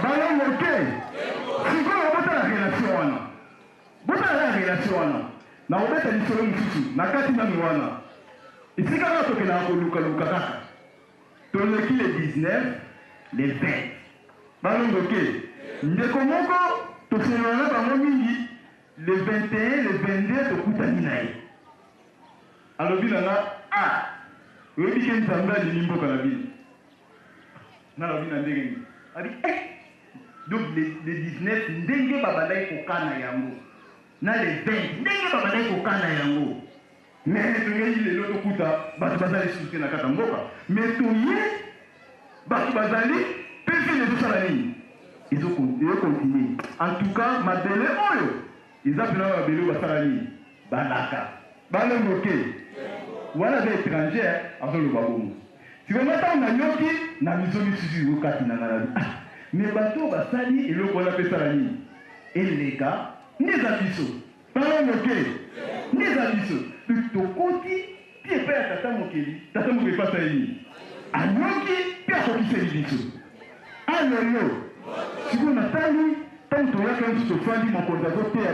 balongo te. Sikoyo botala relation wana, botala kaka relation wana. Na kobeta lisolo mosusu na kati nanu wana, esika kaka tokendaka kolukaluka kaka, toleki le 19, le 20, balongo te. Ndeko moko tosolola na bango mingi, le 21, le 22 tokutani na ye, alobi na nga: ah, oyebi ke Nzambe alingi mboka na bino. Nalobi na ndenge nini? Abi donc le 19 ndenge babandaki kokana yango na le 20 ndenge babandaki kokana yango, mais tongei lelo tokuta bato baza lisusu te na kati ya mboka, mais toye bato bazali mpe ville ezosala nini, ezokontinue. En tout cas mabele oyo eza mpena mabele oyo basala nini, balaka. Balongo te, wana aza étranger, azoloba bongo. Sikoyo ntango nayoki na miso misusu yo kati na ngai, nabi ah, mais bato oyo basali eloko wana mpe esala nini, eleka nde eza biso. Balongo te, nde eza biso. Tokoti ti epai ya tata mokeli, tata mokeli mpe asali nini, ayoki mpe akokiseli biso. Alelo sikoyo natali ntango toyaka biso tofandi, mokonzi azoteya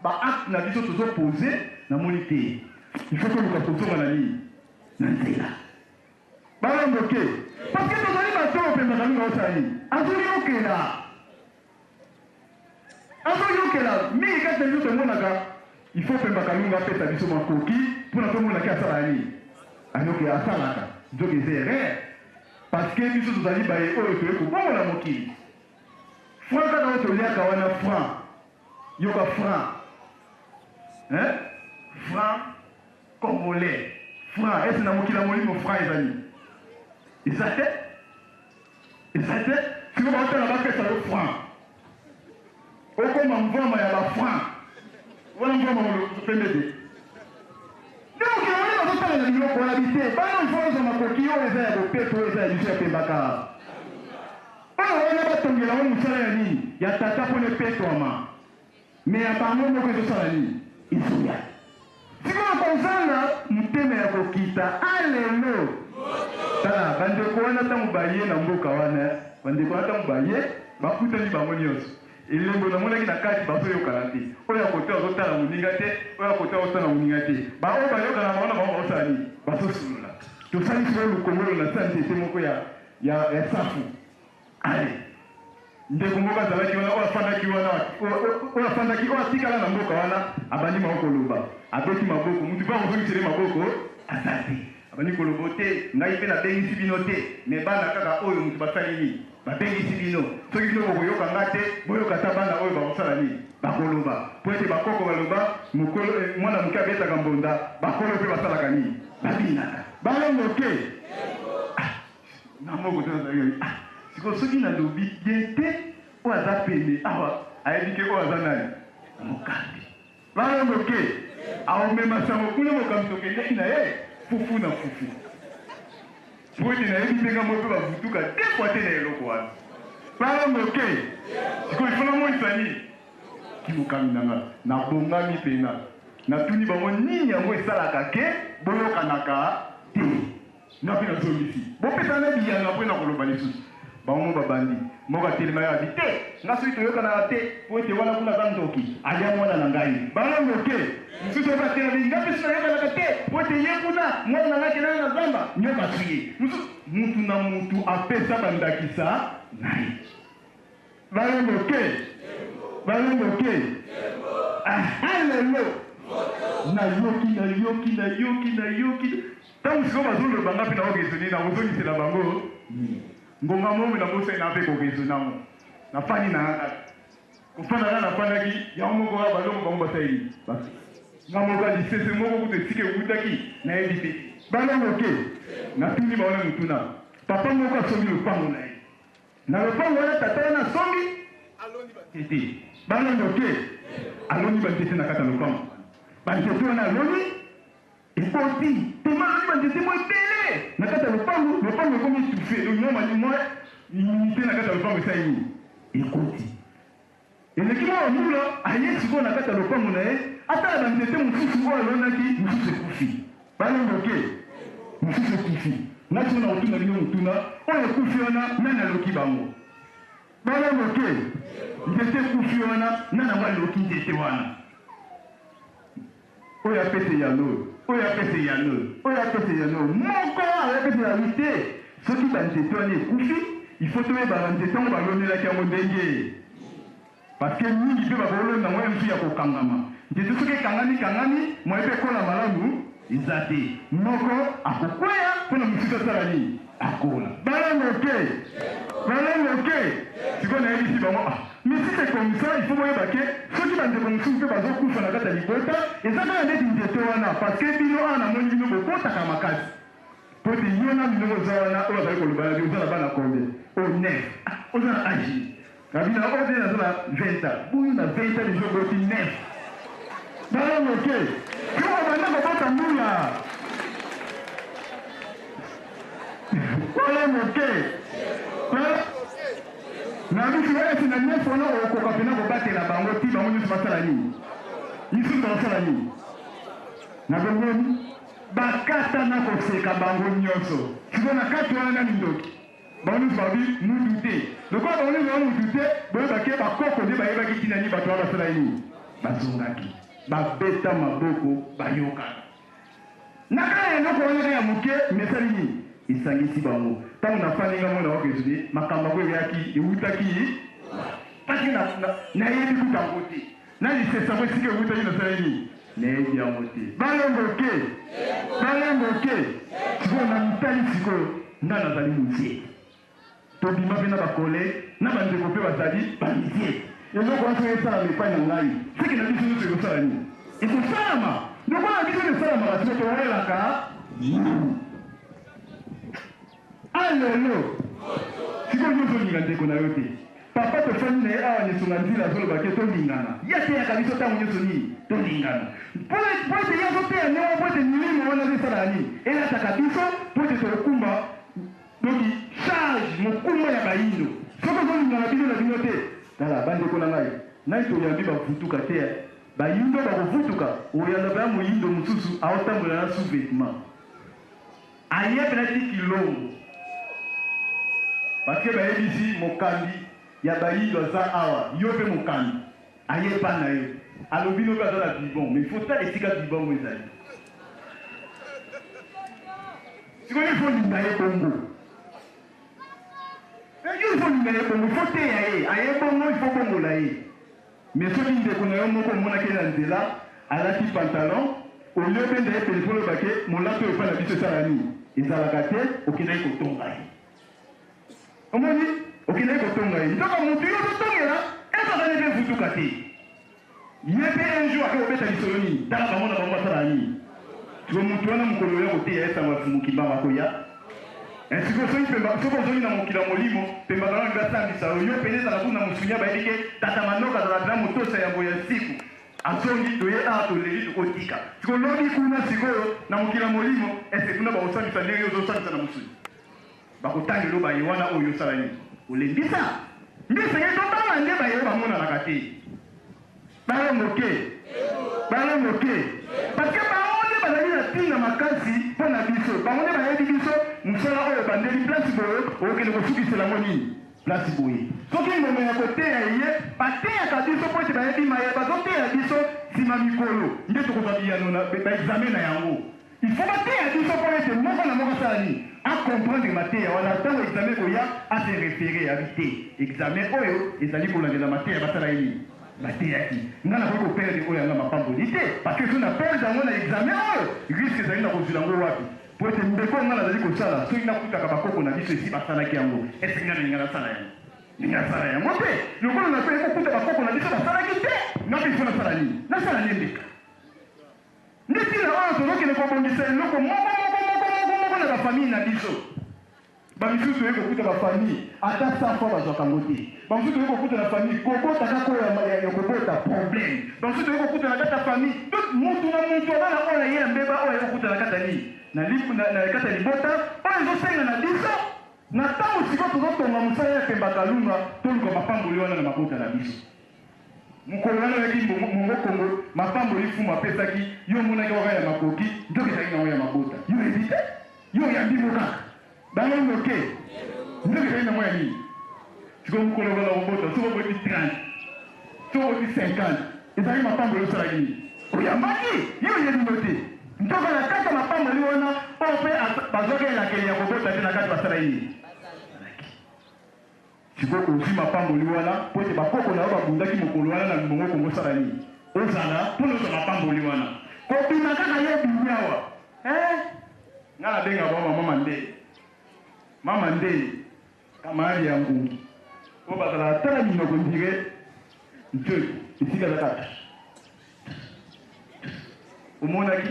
baacte na biso tozopose, namoni te, il faut toluka kozonga na nini, na nzela. Balongo te, parce que tozali bato oyo mpenza Kalunga osala nini, azoyokela, azoyokela mingi kati na biso. Tomonaka il faut Pemba Kalunga apesa biso makoki mpona tomonaki asala nini, ayoki asalaka, nzoka eza erreur, parce que biso tozali baye oyo toye kobongola mokili. Franc kaka oyo toliaka wana, franc, yoka franc, hein? Franc congolais, franc ese na mokili ya molimo, franc ezali eza te, eza te. Sikoyo baotala bapesa yo franc, okoma mvwama ya bafranc wana, mvwama pembe te. Nde mokili molimo azotala na biloko wana bi te. Bana ifo ozwa makoki oyo eza ya bopeto, oyo eza ya biso ya Pembaka, oyo wana batongela ngo mosala ya nini, ya tata, mpona epetwama, me ya bango moko ezosala nini, ezoya. Sikoyo kozanga motema ya kokita. Alelo tala bandeko wana ntango baye na mboka wana, bandeko wana ntango baye bakutani bango nyonso, elembo namonaki na kati, bazoyokana te. Oyo akote azotala moninga te, oyo akote azotala moninga te. Baoyo bayokana bango na bango bazosala nini, bazosolola. Tosali sikoyo lukongolo na sa nzete moko ya safu. Ale ndeko moko azalaki wana, oyo afandaki wana, oyo afandaki, oyo atikala na mboka wana, abandi mako koloba, abeti maboko, mutu mpe akozongisele maboko aza te. Abandi koloba te, ngai mpe nabengisi bino te, mais bana kaka oyo moto basali nini? Babengisi bino. Soki bino bokoyoka nga te, boyoka ata bana oyo bakosala nini? Bakoloba. Mpo ete bakoko baloba, mokolo mwana moke abetaka mbonda, bakolo mpe basalaka nini? Babinaka. Balongo te. Ah, na moko te nazalaki ah, sikoyo soki nalobi bien te, oyo aza pene awa ayebi ke oyo aza nani? Mokambi. Balongo ke aomema sango kuna mokambi tokendaki na ye fufu na fufu. Po ete nayebi te nga moko mpe bavutuka deux fois te na eloko wana. Balongo ke sikoyo ifo namonisa nini ki mokambi na nga. Nabongami pena. Natuni bango nini yango esalaka ke boyokanaka te. Nga mpe nazongisi, Bopesa ngai biyano apres nakoloba lisusu. Bango moko babandi. Moko atelemaki alobi, Te! Nga soki toyokanaka te, mpo ete wana kuna aza ndoki, alia mwana na ngai. Bango moke. Mosusu mpe atelemi, Nga mpe soki nayokanaka te, mpo ete ye kuna, mwana na ngai akendaka na zamba, nyoka aswi ye. Mosusu. Mutu na mutu apesa bandakisa na ye. Bango moke. Bango moke. Ah, lelo. Nayoki, nayoki, nayoki, nayoki. Ntango sikoyo bazoloba nga mpe nako raisonner, nakozongisela bango nini? Ngonga moko nabosani na mpe ko raisonner yango. Nafandi na nga kaka. Kofanda nga nafandaki, yango moko kaka balongo bango basali nini? Bafandi. Nga moko kaka lisese moko kutu esika ewutaki nayebi te. Balongo te. Natuni bango na motuna. Papa moko asombi lopango na ye. Na lopango wana tata wana asombi, aloni banzete. Balongo te. Aloni banzete na kati ya lopango. Banzete wana aloni Ekoti tellement aloni ba nzete mwa ebele na kati ya lopango, lopango ekomi étouffe, donc mwa mwa humidité na kati ya lopango esali nini? Ekoti. Eleki mwa bambula, aye sikoyo na kati ya lopango na ye, atala ba nzete mosusu oyo alonaki, mosusu ekufi. Balongo te, mosusu ekufi. Nga sikoyo nakotuna bino motuna, oyo ekufi wana nani aloki bango? Balongo te, nzete ekufi wana nani yango aloki nzete wana? Oyo apesa eyano oyo, oyo apesa eyano oyo, oyo apesa eyano oyo, moko ayapesa ya wi te. Soki ba nzete wana ekufi, il faut toyeba ba nzete yango balonelaki yango ndenge. Parce que mingi pe bakolona yango mosusu ya kokangama. Nzete soki ekangami kangami, moyen pe ekola malamu eza te. Moko akokweya pona mosusu asala nini? Akola. Balongo te. Balongo te. Sikoyo nayebisi bango ah, mais si c'est comme ça, il faut boyeba ke soki ba ndeko mosusu pe bazo kufa na kati ya libota, eza kaka ndeti nzete wana, parce que bino awa namoni bino bobotaka makasi. Po ete yo na ndenge oza wana, oyo azali koloba na yo, oza na bana combien? Oh, 9. Ah, oza na age nini? Nabi na oyo nde naza na 20 ans. Boyo na 20 ans deja oboti 9. Balongo te. Yo obanda kobota mbula. Balongo te. Na biso esi na nyonso wana okoka mpena kobatela bango ti bango nyonso basala nini? Misusu bakosala nini? Na bomoni bakata na koseka bango nyonso. Sikoyo na kati wana nani ndoki? Bango nionso balobi mutu te. Lokola bango nionso baza mutu te, boyeba ke bakoko nde bayebaki tina nini bato wana basalaki nini? Bazongaki. Babeta maboko, bayokana. Na kaka eloko wana kaka ya moke, mais esali nini? Esangisi bango. Tango nafandi nga moko nayoka ezwi makambo yango eyaki, ewutaki wapi? Parce que nayebi kutu yango te. Na lisese yango esika ewutaki nasalaki nini? Nayebi yango te. Balongo te. Balongo te. Sikoyo na mitali sikoyo nga nazali muzie. Tobima mpe na ba collègues na ba ndeko mpe bazali ba mizie. Eloko wana soki esalama epai na ngai, seke na biso nyonso ekosala nini? Ekosalama. Lokola na biso nyonso esalamaka, sikoyo towelaka nini? Alelo sikoyo yo ozolinga ndeko na yo te. Papa tofandi na ye awa na esonga nzila azoloba ke tolingana. Ye ateyaka biso ntango nyonso nini? Tolingana. Mpo ete ye azoteya ndenge wana mpo ete milimo wana ezosalaka nini? Elataka biso mpo ete tokokumba donc charge mokumba ya bayindo. Soki ozolingana bino na bino te, tala bandeko na ngai, nani toyambi bavutuka te bayindo bakovutuka, oyanda mpenza moyindo mosusu aotambola na sous-vêtement. Aye pena ti kilongo parce que bayebisi mokambi ya bayindo aza awa yo pe mokambi aye epa na yo alobi no pe aza na bibon mais il faut tala esika bibon yango ezali sikoyo il faut linga ye bongo yo il faut linga ye bongo il faut teya ye aye bongo il faut bongola ye mais soki ndeko na yo moko omonaki ye na nzela alati pantalon. Olie obenda ye telefone oloba ke molato oyo epai na biso esala nini? Ezalaka te, okendaki kotonga ye. Omoni? Okendaki kotonga ye. Nzoka mutu yo ozotongela ezalaka ne mpe vutuka te. Ye mpe un jour ake kobeta lisolo nini? Tala bango na bango basalaka nini? Sikoyo mutu wana mokolo oya koteya ye sango ya Mfumu Kimbangu akoya? Eh, sikoyo soki pemba, soki ozongi na mokili ya molimo, Pemba Kalonga alingi asambisa yo, yo pene ezala kuna na mosunya bayebi ke tata Manoka azalaka pena motosi ya yambo ya siku. Azongi toye awa toleli tokotika. Sikoyo lobi kuna sikoyo na mokili ya molimo, est-ce que kuna bakosambisa ndenge yo ozosambisa na mosuni? Bakotangela yo baye wana oyo osala nini? Olembisa? Nde esengeli tobanga nde baye oyo bamonanaka te. Baye moke. Baye moke. Parce que bango nde bazali na ntina makasi mpo na biso. Bango nde bayebi biso mosala oyo ebandeli place boye, okokende kosukisela yango nini? Place boye. Soki ngonga ya koteya eye, bateyaka biso mpo ete bayebi maye bazoteya biso nsima mikolo nde tokozwa biyano na ba examen na yango. Il faut bateya biso mpo ete moko na moko asala nini? A comprendre mateya wana, tango examen ekoya a se referer, abi te examen oyo ezali kolandela mateya basala ye nini? Bateyaki. Nga nakoki ko perdre oyo ya nga mapamboli te, parce que soki na perdre yango na examen oyo, risque ezali nakozwila yango wapi? Mpo ete mbeko oyo nga nazali kosala, soki nakutaka bakoko na biso esi basalaki yango, est-ce que nga nalinga nasala yango? Nalingi nasala yango te. Lokola nakoki kokuta bakoko na biso basalaki te, nga mpe il faut nasala nini? Nasala nde mbeka. Nde ntina oyo tozokende kobongisa eloko moko moko moko moko moko na ba famille na biso. Ba misusu toye kokuta ba famille ata 100 fois bazwaka yango te. Ba misusu toye kokuta na famille kobota kaka oyo ya kobota problème. Ba misusu toye kokuta na kati ya famille donc mutu na mutu aza na oyo ya ye ya mbeba oyo aye kokuta na kati ya nini na kati ya libota oyo ezosenga na biso na ntango sikoyo tozotonga mosala ya Pemba Kalunga toluka mapamboli wana na mabota na biso. Mokolo wana oyaki mongo Kongo, mapamboli Mfumu apesaki yo omonaki yango kaka ya makoki, nzoka ezalaki nango ya mabota. Yo oyebi te? Yo oyambi ngo kaka. Bango moke. Nzoka ezalaki nango ya nini? Sikoyo mokolo okona kobota, soki oboti 30, soki oboti 50, ezalaki mapamboli osalaki nini? Oyambaki? Yo oyebi ngo te. Nzoka na kati ya mapamboli wana, oyo mpe bazwaki elakeli ya kobota te na kati basalaki nini? Sikoyo ozui mapamboli wana mpo ete bakoko na yo babundaki mokolo wana na mbongo Kongo osala nini? Ozala mpo na ozwa mapamboli wana. Kobima kaka yo obimi awa eh! Nga nabenga bango ba mama nde mama nde camarade ya ngungi oyo bazalaka tala minoko ndire nzoyi esika aza kaka omonaki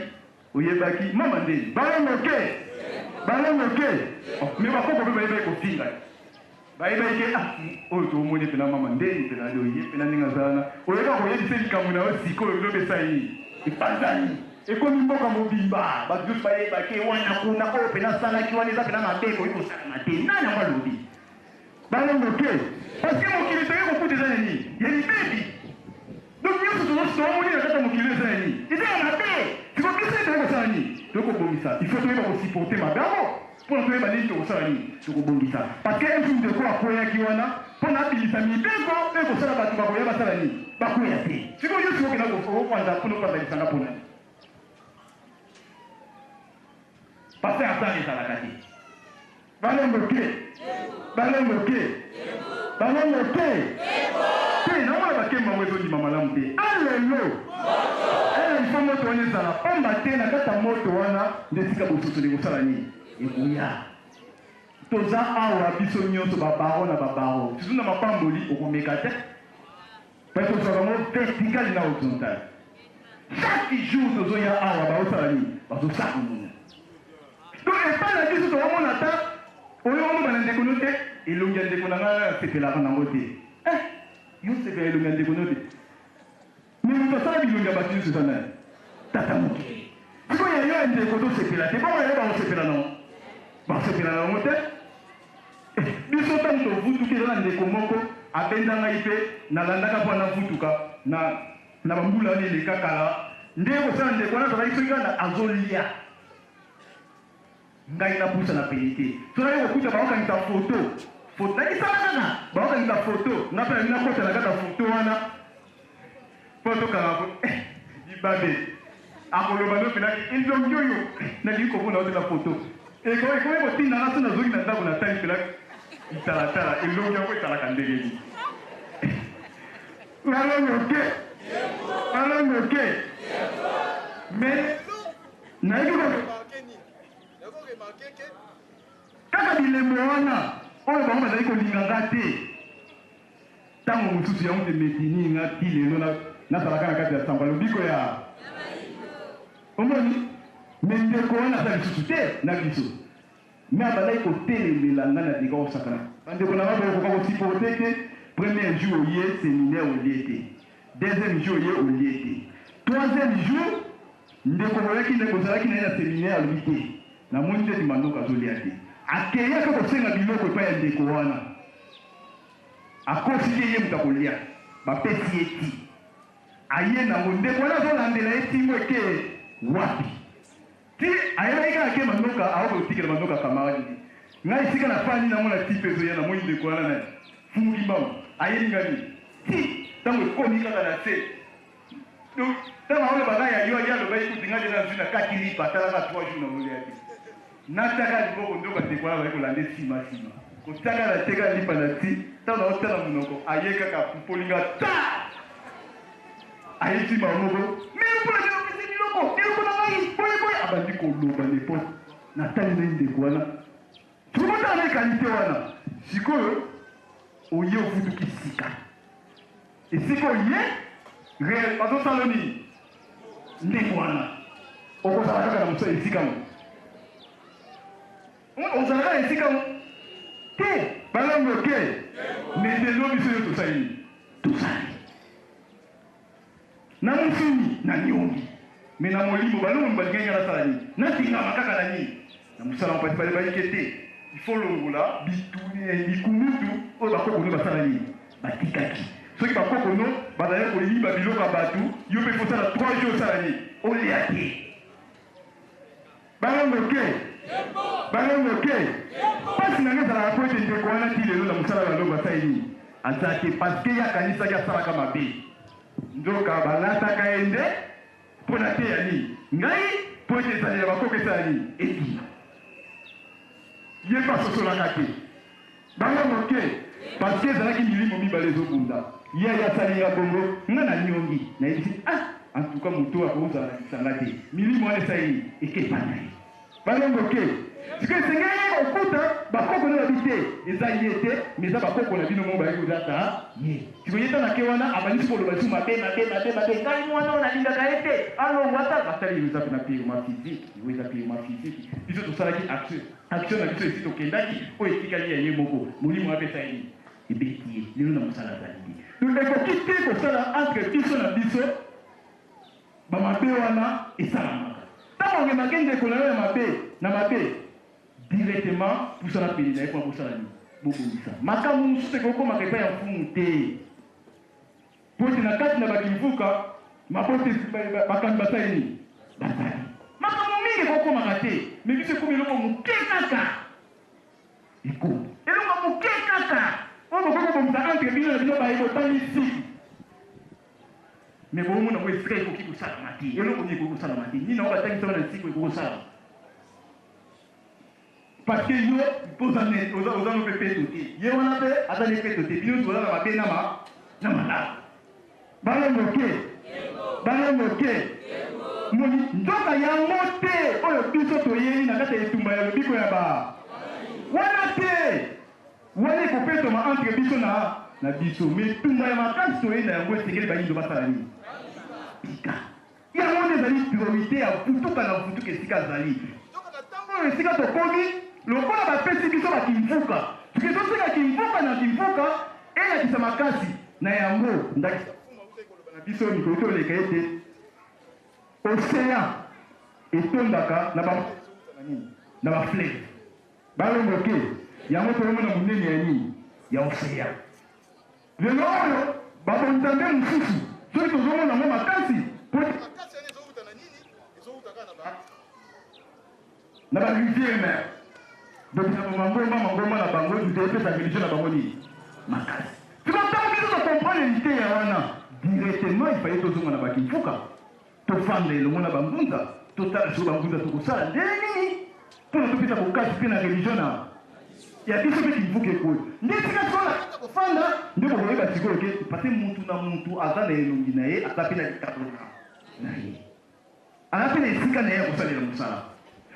oyebaki mama nde balongo ke balongo ke me bakoko mpe bayebaki kofinga bayebaki ke ah oyo tomoni mpena mama ndeni mpena yo ye mpena ndenge aza wana oyeba koyebisa likambo na yo sikoyo lobi esali nini epanzani ekomi mboka mobimba bato nyonso bayebaki wana kuna oyo mpena asalaki wana eza mpena mabe ekoki kosalama te nani yango alobi balongo te parce que mokili toye kokuta eza na nini ya libebi Donc nionso tozo tomoni na kati ya mokili eza ya nini? Eza ya mabe. Sikoyo biso nde toyei kosala nini? Toyei kobongisa. Il faut toyeba ko supporter mabe yango pona toyeba nini tokosala nini? Tokobongisa. Parce que un jour ndeko akweyaki wana pona abimisa mibeko oyo ekosala bato bakoya basala nini? Bakweya te. Sikoyo yo sikoyo okenda kopanza pona opanza lisanga pona nini? Pasteur Hassan ezalaka te. Balongo te. Balongo te. Balongo te. Te, namona bakembo yango ezondima malamu te. Alelo. Eh, il faut moto wana ezala pamba te na kati ya moto wana nde esika bososoli ekosala nini? Ekoya. Toza awa biso nyonso ba baron na ba baron. Surtout na mapamboli okomeka te. Parce que tozwaka yango vertical na horizontal. Chaque jour tozoya awa baosala nini? Bazosaka mona. Donc epai na biso tokomona ata oyo oloba na ndeko no te elongi ya ndeko na ngai asepelaka nango te. Eh, yo osepela elongi ya ndeko no te. Mais moto asala bilongi ya bato nyonso eza nani? Tata mokili. Sikoyo ya yo ya ndeko tosepela te, bongo ya yo bakosepela nango? Bakosepela nango te. Biso ntango tovutuki eza na ndeko moko abenda ngai mpe nalandaka mpo navutuka na na bambula wana eleka kala nde kosala ndeko wana azalaki soki kaka azolia ngai napusa na pene te soki naye kokuta bakokangisa foto foto nakisala kaka bakokangisa foto ngai mpe nalingi nakota na kati ya foto wana mpo tokanga eh, libabe akoloba no mpena elongi oyo nalingi komona yo te na foto ekomi kotinda nga so nazongi na ndako natali mpena italatala elongi yango etalaka ndenge nini nalongo te nalongo te mais. Nayebi ko kaka bilembo wana oyo bango bazali kolinga nga te. Ntango mosusu yango nde metini nga ti lelo nazalaka na kati ya sango ya lobiko ya omoni me ndeko wana aza lisusu te na biso me abandaki kotelemela nga na deka kosakana. Bandeko na nga bokoka kosupporte te. Premier jour oye seminaire olie te, deuxième jour oye olie te, troisième jour ndeko boyaki na bozalaki na ye na seminaire alobi te namoni neti Manoka azolia te, akei ake kosenga biloko epai ya ndeko wana, akosi te ye moto akolia, bapesi ye ti aye nango, ndeko wana azolandela ye tingo eke wapi ti ayebaki kaka ke Manoka akoki kotikela Manoka camarade te. Ngai esika nafandi namona ti mpe ezoya, namoni ndeko wana na fumuki mbangu ayebi ngai nini ti ntango ekomi kaka na se. Donc ntango aoloba ngai ya yo ye alobaki kuti ngai deja nazwi na kati lipa atalaka 3 jours nakolia te, nataka liboko ndoka ndeko wana bazali kolanda nsima nsima kotiaka na teka lipa na ti ntango naotala monoko aye kaka apupoli nga ta aye nsima moko me mpona nini opesi biloko biloko na ngai boye boye abandi koloba n'importe. Natali na ye ndeko wana tokotala na ye kalite wana sikoyo oye ofutuki sika esika oye réel bazosala nini ndeko wana okozala kaka na mosala esika ngo ozala kaka na esika ngo te balangi oke metelo biso yo tosali nini tosali na mosuni na niongi me na molimo balongo balingaki nga nasala nini natingama kaka na nini na mosala mpasi bale bayike te il faut longola bikumutu oyo bakoko no basala nini batikaki. Soki bakoko no bazali koyiba biloko ya bato, yo mpe kosala 3 jours osala nini olia te. Balongo ke balongo ke mpasi na ngai ezalaka po ete ndeko wana ti lelo na mosala balongo asali nini aza te, parce que ye akanisaki asalaka mabe, nzoka balataka ye nde mpo na teya nini ngai mpo ete ezalela bakoko esala nini ebima. Ye mpe asosolaka te bango moke parce que ezalaki milimo mibale ezobunda. Ye aye asali nga bongo, nga nanyongi nayebisi ah en tout cas moto akozala na lisanga te, milimo wana esali nini ekepa na ye. Bango moke sikoyo esengeli kokuta bakoko na babi te eza ye te mais eza bakoko na bino moko bayaki kozata ye. Sikoyo ye ntango ake wana abandisi koloba lisusu mabe mabe mabe mabe, ngai mwana oyo nalingaka ye te alongwa ata basali yo eza mpena purement physique, yo eza purement physique. Biso tosalaki action action na biso esi tokendaki, oyo etikali ya ye moko molimo apesa ye nini ebeti ye lelo na mosala azali te. Donc ekoki te kosala entre biso na biso bamabe wana esalamaka. Ntango ongemaki ndeko na yo ya mabe na mabe directement pusana pene na ye mpo bosala nini bobongisa makambo mosusu ekokomaka epai ya mfumu te, po ete na kati na bakimvuka mabote bakambi basali nini basali makambo mingi ekokomaka te, me biso ekomi eloko moke kaka ekomi eloko moke kaka oyo bokoki kobongisa entre bino na bino baye botangi siku me bomona ngo esika ekoki kosalama te, eloko nini ekoki kosalama te, nini yango batangisa wana nsiko ekoki kosalama parce que yo oza oza no mpe peto te, ye wana mpe aza ne peto te, bino nyonso boza na mabe na ma na malamu. Balongo ke balongo ke moni nzoka yango te oyo biso toyei na kati ya etumba ya lobiko ya ba wana te, wana ekopetoma entre biso na na biso, me etumba ya makasi toyei na yango esengeli bayindo basala nini pika yango nde ezali priorité ya vutuka na vutuka esika azali. Ntango oyo esika tokomi lokola bapesi biso bakimvuka, soki tosenga kimvuka na kimvuka elakisa makasi na yango. Ndakisa na biso mikolo toleka ete océan etondaka na ba na ba fleuve balongo ke yango tokomona monene ya nini ya océan. Lelo oyo babonzambe mosusu soki tozomona yango makasi po na ba rivière mer donc na mangomba mangomba na bango nde epesa religion na bango nini makasi. Sikoyo ntango biso tocomprendre liteya wana directement il fallait tozonga na bakimfuka tofanda elongo na bangunza totala sikoyo bangunza tokosala ndenge nini mpona topesa bokasi mpe na religion na ya biso mpe kimvuka ekoyo nde esika sikoyo na kofanda nde bokoyeba sikoyo ke parce mutu na mutu aza na elongi na ye aza mpe na likabo na ye. Aza mpe na esika na ye ya kosalela mosala.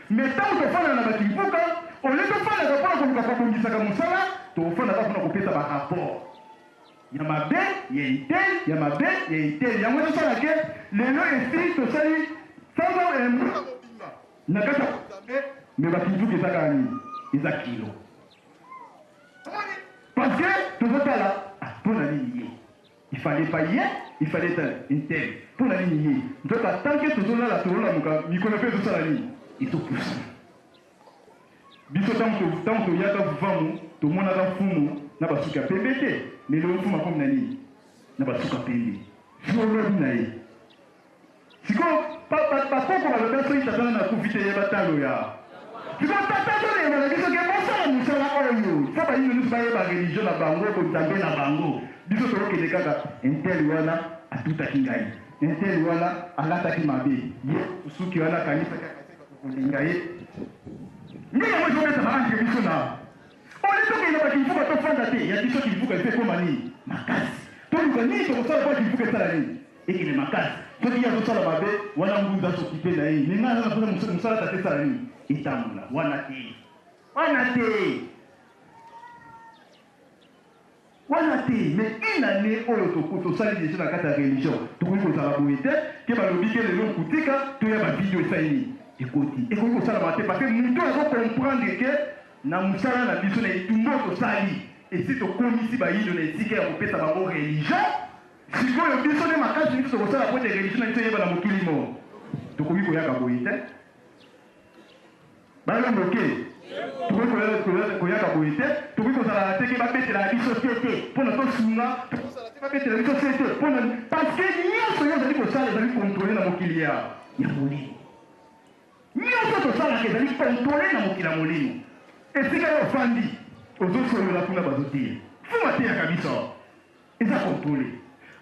Mais ntango tofandaka na bakimpuka, au lieu tofandaka mpo na koluka kobongisaka mosala, tofandaka mpo na kopesa ba rapport ya mabe ya intel, ya mabe ya intel. Yango ezosala ke lelo esi tosali sanza mbula mobimba na kati ya Nzambe, mais bakimpuka eza kaka nini? Eza kilo. Parce que tozotala mpo na nini ye Il fallait pas ye, il fallait être intel. Mpo na nini ye? Nzoka tant que tozolala tozolamuka mikolo mpe ezosala nini? Ezopusa. Biso ntango toyaka vuvamu tomonaka mfumu na basuki ya pembe te, mais lelo mfumu akomi na nini? Na basuki ya pembe. Zolobi na ye. Sikoyo bakoko baloba soki tata nanu akufi te yeba talo ya sikoyo tata azolema na biso ke bosala mosala oyo fo bayindo nyonso bayeba religion na bango bonzambe na bango biso tokokende kaka intel wana atutaki ngai intel wana alataki mabe ye suki wana akanisaki kolinga ye nde yango ezobetama entre biso na Ole tokende na bakivuka tofanda te ya biso kivuka epe ekoma nini makasi toluka nini tokosala mpo kivuka esala nini ekende makasi soki ye azosala mabe wana ngunza asokipe na ye me ngai aza na mosala tata esala nini etambola wana te wana te wana te mais une année oyo tosali deja na kati ya religion tokoki kozala boye te ke balobi ke lelo nkutika toya bavideo esali nini ekoti ekoki kosalama te parce que moto oyo azo comprendre ke na mosala na biso na etumba oyo tosali esi tokomisi bayindo na esika ya kopesa bango religion sikoyo biso nde makasi biso tokosala po ete religion na biso eyeba na mokili mo tokoki koyaka boye te balongo ke tokoki koyaka boye te tokoki kozala te ke babetelaka biso te te mpona tosunga tokozala te babetela biso te te mpona parce que nyonso yo ozali kosala ezali contrôle na mokili ya molimo nyonso tosalaka ezali contrôle na mokili ya molimo esika yo ofandi ozosolola kuna bazoteya fuma teyaka biso eza contrôle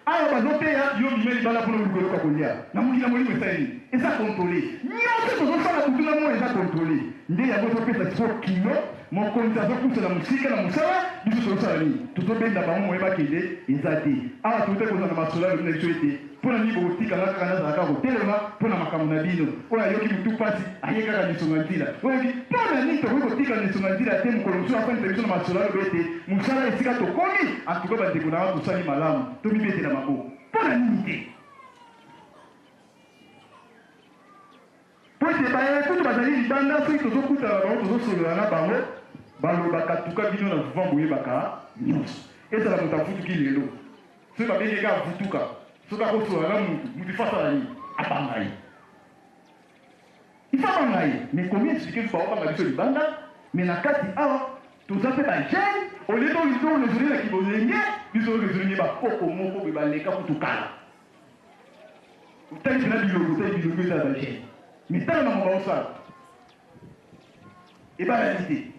awa bazoteya yo bima libala mpona oluka eloko ya kolia na mokili ya molimo esali nini eza contrôle nyonso tozosala butu na moi eza contrôle nde yango ezopesa biso kilo mokonzi azopusa na mosika na mosala biso tozosala nini tozobenda bango moye bakende eza te awa toute kozala na masolo alobi na biso ete mpo na nini bokotikanga kaka nazala kaka kotelema mpo na makambo na bino oyo ayoki motu mpasi aye kaka lisonga nzila oyoki mpo na nini tokoki kotika lisonga nzila te mokolo mosusu afandisa biso na masolo alobi ete mosala esika tokomi antuka bandeko na nga tosali malamu tomibetela maboko mpo na nini te po ete baye kutu bazali libanda soki tozokutana na bango tozosolola na bango balobaka tuka bino na vent boyebaka nyonso ezala moto avutuki lelo soki babengi kaka avutuka soki akosolola na mutu mutu ifo asala nini abanga ye ifo abanga ye mais combien explique baobanga biso libanda mais na kati awa toza mpe bajeune olie toresone na kibolenge biso oresone bakoko moko boye baleka kutu kala otali mpena biloko otali biloko eza ya bajeune mais tala makambo baosala ebalani te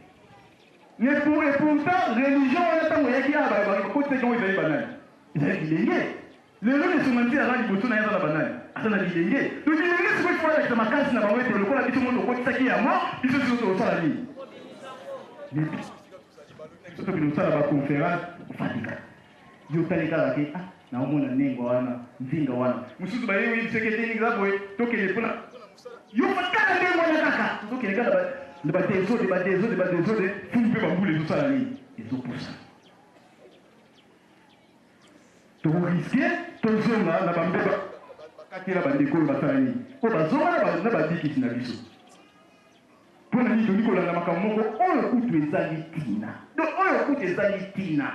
mais pour et pourtant religion wana ntango eyaki awa bakotisaki yango ezali banani ezali bilenge lelo nesonga nzela aza liboso na ye aza na banani aza na bilenge to bilenge sikoyo ifo alakisa makasi na bango ete lokola biso mo tokotisaki yango biso biso tokosala nini biso tokende kosala baconférence ofandika yo otali kaka ke ah naomona nengo wana nzinga wana mosusu baye oyebisaki ete eza boye tokende mpona yo kaka ndenge wana kaka tozokende kaka na badesode badesode badesode fulu mpe bambula ezosala nini ezopusa tokoriske tozonga na bambeba bakatela bandeko oyo basala nini oyo bazonga na babikisi na biso mpo na nini tolingi kolanda makambo moko oyo kutu ezangi ntina donc oyo kutu ezangi ntina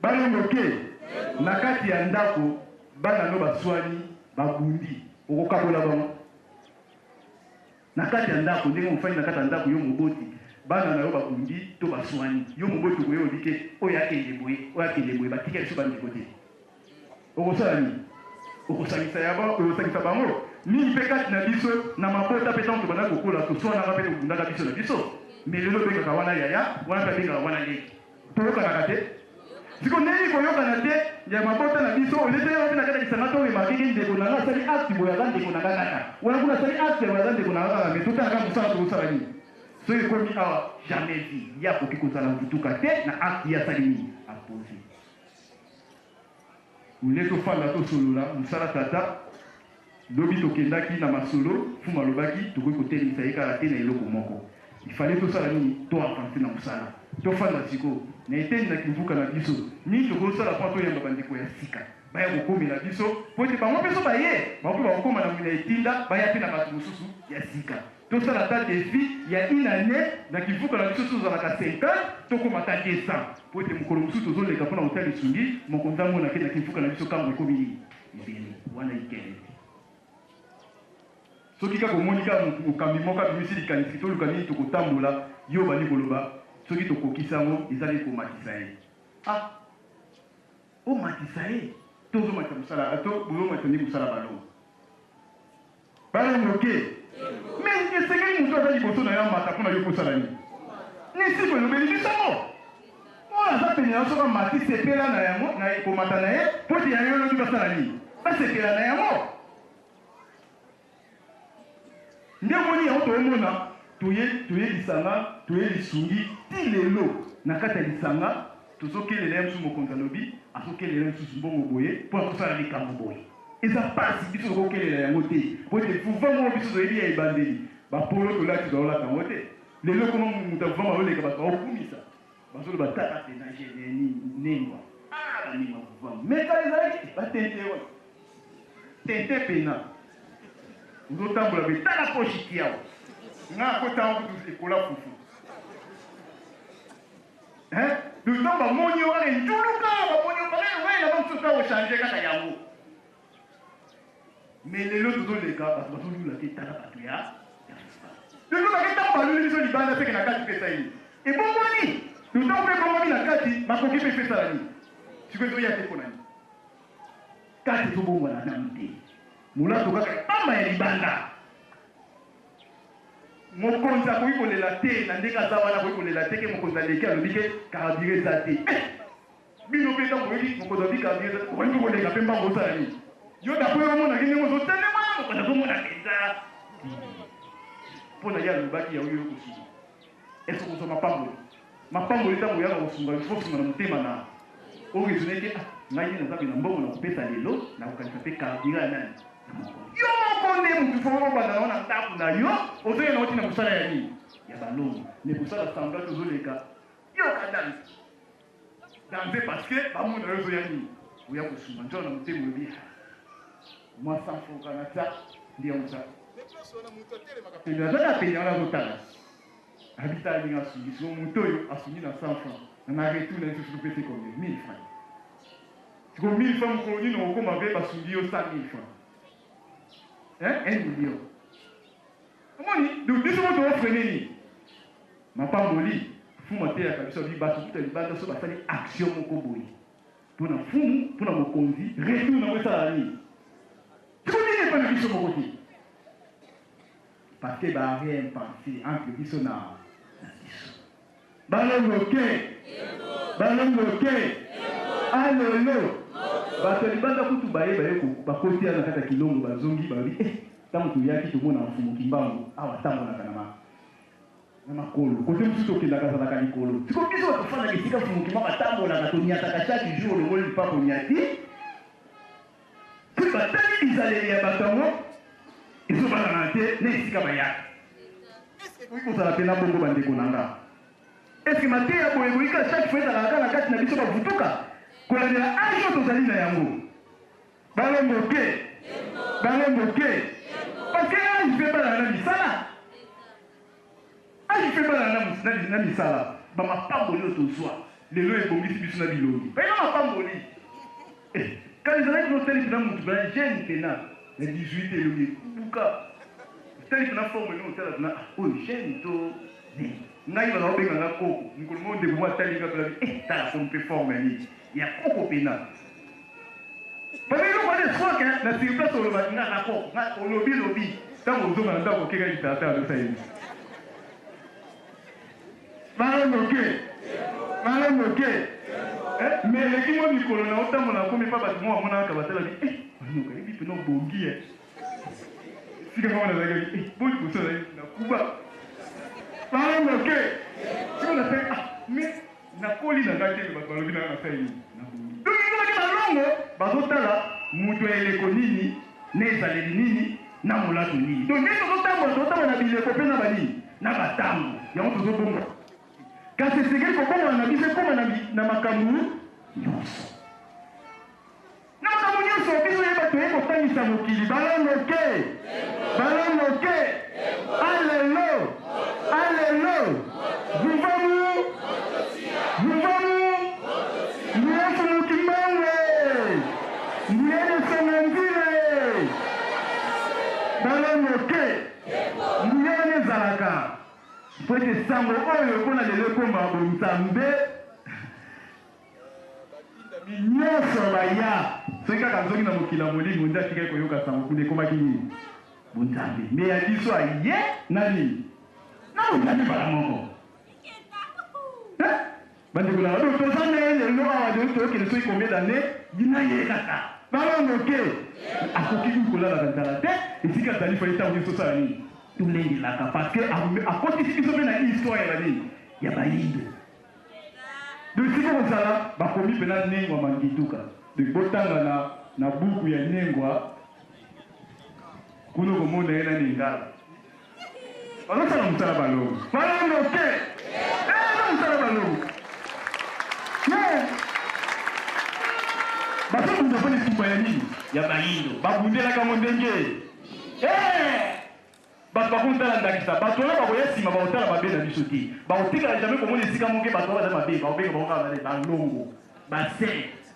balongo ke na kati ya ndako bana no baswani babundi okokabola bango na kati ya ndako ndenge ofandi na kati ya ndako yo moboti bana na yo babundi to baswani yo moboti okoye olobi ke oyo akende boye oyo akende boye batika biso bandeko te okosala nini okosangisa ya okosangisa bango mingi mpe kati na biso na mabota mpe ntango tobanda kokola toswanaka mpe tobundaka biso na biso me lelo obengaka wana yaya wana mpe abengaka wana leki toyokanaka te siko ndenge koyokana te ya mabota na biso olie toyaka mpe na kati ya lisanga toremarke ke ndeko na nga asali acte boye aza ndeko na nga kaka wana kuna asali acte boye aza ndeko na nga kaka me totalaka mosala tokosala nini soki ekomi awa jamais vu ye akoki kozala mvutuka te na acte ye asali nini apose olie tofanda tosolola mosala tata. Lobi tokendaki na masolo, Mfumu alobaki tokoki kotelemisa ye kaka te na eloko moko. Il fallait tosala nini? To avancer na mosala. Tofanda sikoyo na eteni na kimvuka na biso, nini tokoki kosala mpo toyamba bandeko ya sika baya kokomela biso, mpo ete bango mpe so baye, bango mpe bakokoma na etinda baya mpe na bato mosusu ya sika. Tosala ata defi ya une annee na kivuka na biso, tozalaka 50 tokoma ata 200, mpo ete mokolo mosusu tozoleka mpo na kotala lisungi, mokonzi amona ke na kivuka na biso kambo ekomi nini? Ebele. Wana ikele. Soki kaka omoni kaka mokambi moko abimisi likanisi toluka nini tokotambola, yo obandi koloba soki tokokisi yango eza nde komatisa ye. Ah! Omatisa ye? To ozomatisa mosala, to bozomatisa nde mosala balongo? Bana moke. Mais esengeli moto aza liboso na yo amata mpo na yo kosala nini? Nisiko elobeli biso yango. Oyo aza pene na yo soki amati sepela na yango na komata na ye mpo ete ya yo elobi basala nini? Basepela na yango. Nde omoni yango toomona toye toye lisanga toye lisungi ti lelo na kati ya lisanga tozokelela ye mosusu mokonzi alobi azokelela ye mosusu mbongo boye mpo akosala likambo boye. Eza pasi biso tokokelela yango te po ete vuva moko biso toyebi ya ebandeli ba polo tolati baolata yango te lelo ekoma moto ya vuva aloleka bato baokumisa bazoloba tala pena gene nini nengwa ah banengwa vuva mais kala ezalaki batente wana tente pena ozotambola be tala poche kiawa nga akota kutu ekola fufu. Hein? Donc ntango bamoni yo kaka enjuluka, bamoni yo kaka oye na bango soki ochange kaka yango. Mais lelo tozoleka bato bazolula te tala bato ya lelo bake ntango baluli biso libanda seke na kati pesa ye ebongwani ntango mpe ebongwami na kati makoki mpe epesala nini sikoyo ezoya te mpo na nini kati ezobongwana nanu te molato kaka pamba ya libanda. Mokonzi akoki kolela te na ndenge aza wana, akoki kolela te ke mokonzi aleki alobi ke carburant eza te. Eh! Bino pe ntango boyoki mokonzi alobi carburant eza te, okoki mpe koleka mpe mbango osala nini? Yo d'après yo omonaki ndenge ozotelema, mokonzi azomona mpenza mpo na ye alobaki yango yo kosunga. Est-ce okozwa mapamboli? Mapamboli ntango oyaka kosunga, il faut osunga na motema na o raisonner ke ah ngai nde naza na mbongo na kopesa lelo, nakokanisa mpe carburant ya nani? Yo moko nde mutu fo obanda nango na ndaku na yo, ozoya nango ti na mosala ya nini? Ya balongo. Mais kosala semblant tozoleka yoka danse. Danse parce que bamona yo ozoya nini? Oya kosunga nzoka na motema olobi mwa 100 francs kana tia nde yango tia. Pene aza na pene wana azotala. Abitala ndenge asungi sikoyo moto oyo asungi na 100 francs na retour na ye soki topesi combien? 1000 francs. Sikoyo 1000 francs mokolo nini okokoma mpe basungi yo 100 000 francs? Hein? 1 million. Omoni? Donc biso moto ofrene nini? Mapamboli, fumu ateyaka biso abi bato kuta libanda so basali action moko boye. Mpo na fumu, mpo na mokonzi, retour nango esalaka nini? Sikoyo nini epai na biso moko te? Parce que ba rien penser entre biso na biso. Balongo te! Balongo te! Alolo! Bato ya libanda kutu baye baye bakoti na kati ya Kilongo bazongi balobi eh tango toyaki tomona Mfumu Kimbangu awa atambolaka na ma na makolo kote mosusu tokendaka azalaka likolo sikoyo biso bato tofandaka esika Mfumu Kimbangu atambolaka toniataka chaque jour olongoli lipapa oniati soki batali bizaleli ya bato yango ezobalana te na esika bayaka. Ekoki kozala pena bongo bandeko na nga? Est-ce que mateya boye ekoki kaka chaque fois ezalaka kaka na kati na biso bavutuka kolandela age oyo tozali na yango? Balongo te, balongo te, parce que age mpe ebalana na misala, age mpe ebalana na misala. Bamapamboli oyo tozwa lelo ebongisi biso na bilongi, baina mapamboli. Eh, kala ezalaki no otali pena mutu pena jeune pena ya 18 elongi ekubuka otali pena forme no otala pena ah, oyo jeune to nini ngai baza kobenga nga koko mokolo moko ndeko moko atali nga pena eh tala komi mpe forme ya nini ya koko pena papa eloko wana eswaka na sur place oloba nga na koko nga olobi lobi ntango ozonga na ndako okeka litata alosa ye Malamu te. Malamu te. Eh, mais eleki mwa mikolo na otambola nakomi pa bato moko bamonaka batala bi eh, banoka yebi mpena obongi eh. Sika kama nazalaki eh, bo liboso nazalaki na kuba. Malamu te. Sika nasali ah, mais nakoli na ngai te mais bato balobi na ngai nasali nini? Nabongi. Donc ezalaki balongo bazotala moto ya eleko nini. Na ezaleli nini? Na molato nini? Donc ndenge tozotambola, tozotambola na bileko mpe na banini? Na batango. Yango tozobonga. Kasi esengeli kobongwana na biso ekoma na makambo nyonso. Na makambo nyonso biso yeba toye kotangisa mokili balongo ke balongo ke alelo alelo vuvamu vuvamu mbuyefu mukimbangwe mbuyene songa nzile balongo ke mbuye wana ezalaka mpo ete sango oyo mpo na lelo ekoma bonzambe. Batindami nyonso baya. Soki kaka azongi na mokili ya molimo nde atikali koyoka sango kuna ekomaki nini? Bonzambe. Me ya biso aye na nini? Na bonzambe mbala moko. Eh? Bandeko na donc toza na ye lelo awa lelo toyokende soki combien d'année na ye kaka balongo te akoki kutu kolalaka nzala te esika azali faye ntango nyonso osala nini tolengelaka parce que akotisi biso mpe na histoire ya banini ya bayindo. Donc esika okozala bakomi mpena Nengwa Mangituka. Donc botanga na na buku ya Nengwa kuna okomona ye na Lingala. Bazosala mosala balongo. Balongo te. Eh, mosala balongo. Yeah. Bazobunda mpo na etumba ya nini? Ya bayindo. Babundelaka yango ndenge. Eh! Bato bakotala ndakisa. Bato wana bakoya nsima bakotala mabe na biso te. Bakotikala jamais komona esika moko bato wana baza mabe, bakobenga bango kaka nani? Balongo, ba saints.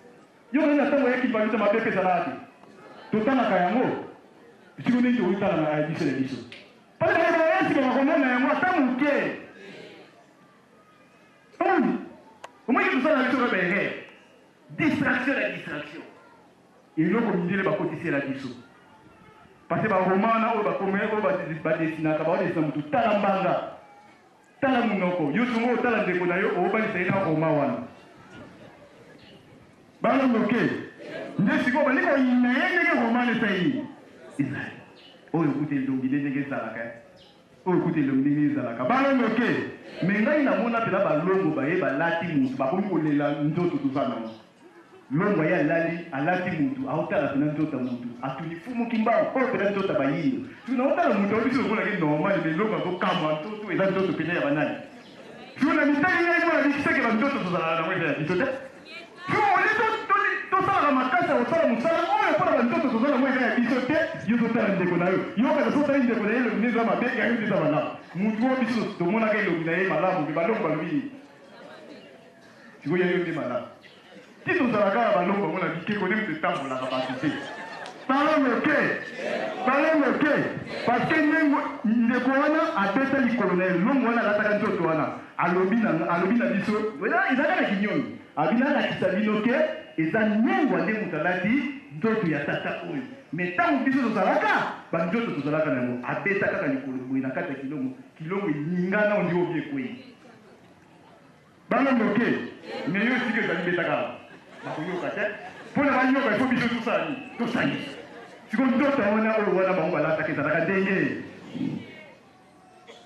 Yo omoni na ntango ya kimbaluta mabe mpe ezalaka te? Totalaka yango siko ndenge tokotala na biso na biso. Pale baye bakoya nsima bakomona yango ata moke. Omoni? Omoni tosala na biso kaka ba erreur. Distraction na distraction. Eloko mindele bakotisela biso. Parce que ba roman wana oyo bakome oyo ba dessinaka ba desina mutu tala mbanga tala munoko yo songo otala ndeko na yo obalisa ye na roman wana bana moke nde sikoyo bandi koyina ye ndenge roman esali ezali oyo kuta elongi nde ndenge ezalaka oyo kuta elongi ndenge ezalaka bana moke me ngai namona mpena balongo baye balati mutu bakomi kolela nzoto toza nango Longwa ye alali alati mutu aotala pena nzoto ya mutu atuni fumu kimbangu oyo pena nzoto ya bayindo soki naotala mutu ayo biso lokola ke normal mais longwa azokamwa nzoto eza nzoto pena ya banani soki na mitali ngai mwana bikiseke ba nzoto tozalaka nango eza ya biso te soki oli tosalaka makasi ya kosala mosala oyo mpona banzoto toza nango eza ya biso te yo ozotala ndeko na yo yo kaka soki otali ndeko na ye elongi nde eza mabe ya yo nde eza malamu mutu oyo biso tomonaka elongi na ye malamu me balongo balobi nini Sikoyo ya yo nde malamu. Ti tozala kaka balongo bango na bikeko nde moto etambolaka bato te. Balongo te. Balongo te. Parce que ndenge ndeko wana abeta likolo na ye longo wana alataka nzoto wana alobi na alobi na biso ezalaka na kinyongi abi nalakisa bino ke eza nengwa nde moto alati nzoto ya tata oyo me ntango biso tozalaka banzoto tozalaka na yango abeta kaka likolo boye na kati ya kilongo kilongo eningana ondi obi ekwei Bana moke, mais yo esika ezali beta kaka. Bakoyoka te. Mpo na bayoka, il faut biso tosala nini? Tosangisa. Sikoyo ndoto wana oyo wana bango balataka ezalaka ndenge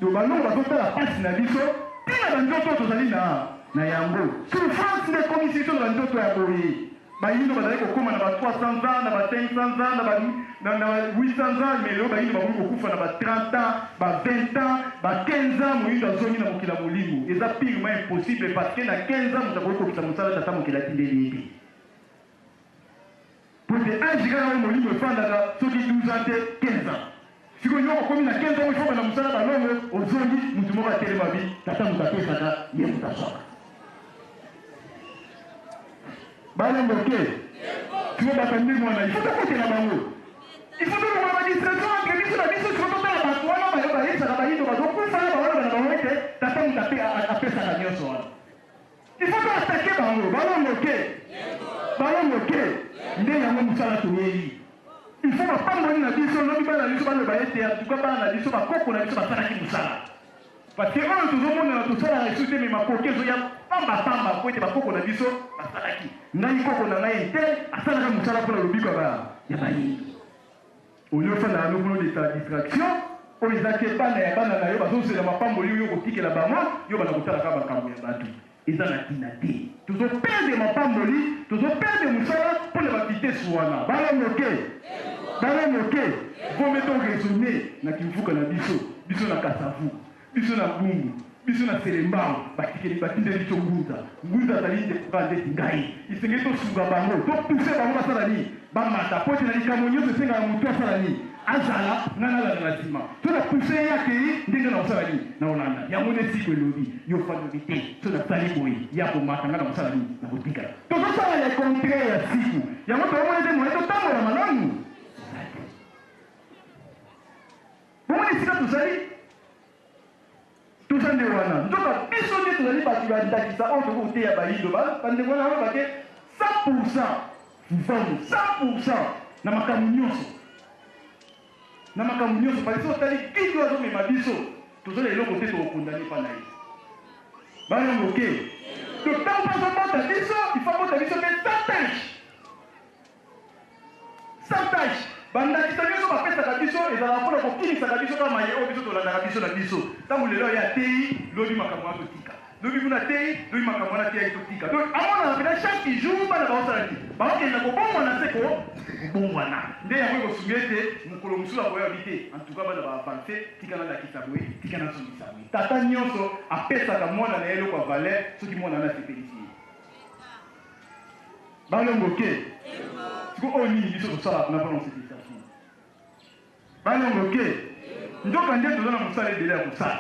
donc bango bazotala mpasi na biso ntina bandoto oyo tozali na na yango souffrance nde ekomisi biso na bandoto ya boye Bayindo bazali kokoma na ba 300 ans, na ba 500 ans, na ba na, na 800 ans, mais lelo bayindo bakomi kokufa na ba 30 ans, ba 20 ans, ba 15 ans, moyindo azongi na mokili ya molimo. Eza purement impossible parce que na 15 ans moto akoki kokisa mosala tata mokili atindeli ye te. Po ete age kaka oyo molimo efandaka soki 12 ans te 15 ans. Sikoyo yo okomi na 15 ans il faut banda mosala balongo ozongi moto moko atelema bi tata moto apesaka ye moto azwaka. Balongo te. Sikoyo bato ya ndenge wana il faut tokotela bango. Il faut tolongola ba distraction entre biso na biso sikoyo totala bato wana bayo bayebisaka bayindo bazokufa bawana bana bango ete tata moto apesaka nyonso wana. Il faut to attaquer bango, balongo te. Balongo te. Nde yango mosala toyei. Il faut bapamboli na biso lobi bana na biso baloba ete en tout cas bana na biso bakoko na biso basalaki mosala. Parce que oyo tozomonana tosalaka lisusu te me makoki ezoya pamba pamba mpo ete bakoko na biso basalaki. Ngai koko na ngai ete asalaka mosala mpo na lobiko ya bayindo. Au lieu ofanda na yo kuna olekisa distraction oyo eza te bana ya bana na yo bazozela mapamboli oyo okotikela bango, yo obanda kotala kaka makambo ya batu eza na tina te. Tozo perdre mapamboli, tozo perdre mosala mpo na ba vitesse wana. Balongo te. Bana moke, vome to raisonner na kimvuka na biso, biso na Kasavu, biso na Bumbu, biso na Selembao, batikeli batindeli biso Ngunza. Ngunza azali ndeko kaka ndeti ngai. Esengeli tosunga bango, topuse bango basala nini? Bamata po ete na likambo nyonso esengaka motu asala nini? Azala, ngai nalanda na nsima. So na puse ye akei, ndenge na kosala nini? Na kolanda. Yango nde siko elobi, yo ofandi te, so nasali boye, ye akomata, ngai nakosala nini? Nakotikala. Tozosala le contraire ya siku. Yango toomona ete moye totambola malamu. Bomoni esika tozali? Toza nde wana. Nzoka biso nde tozali bato ya ndakisa oyo tokoki koteya bayindo. Bandeko wana balobaka te 100% mvangu, 100% na makambo nyonso. Na makambo nyonso. Parce que otali guide oyo azomema biso, toza na eloko te tokokondane epa na ye. Bana moke. Donc ntango mpe azobota biso, il faut abota biso mpe sans tache. Sans tache. Bandakisa nyonso bapesaka biso ezalaka mpona kokimisaka biso kaka maye oyo biso tolandaka biso na biso. Ntango lelo ye ateyi, lobi makambo wana totika. Lobi kuna ateyi, lobi makambo wana ateyaki totika. Donc amonaka mpenza chaque jour bana baosala nini? Baokende na kobongwana se ko kobongwana. Nde yango ekosunga ete mokolo mosusu akoya alobi te, en tout cas bana ba avance, tika nalakisa boye, tika nazongisa boye. Tata nyonso apesaka mwana na ye eloko ya valeur soki mwana wana asepelisi ye. Balongo ke siko oyo nini biso tosalaka mpona mpona kosepelisa fille? Balongo ke nzoka nde toza na mosala ebele ya kosala,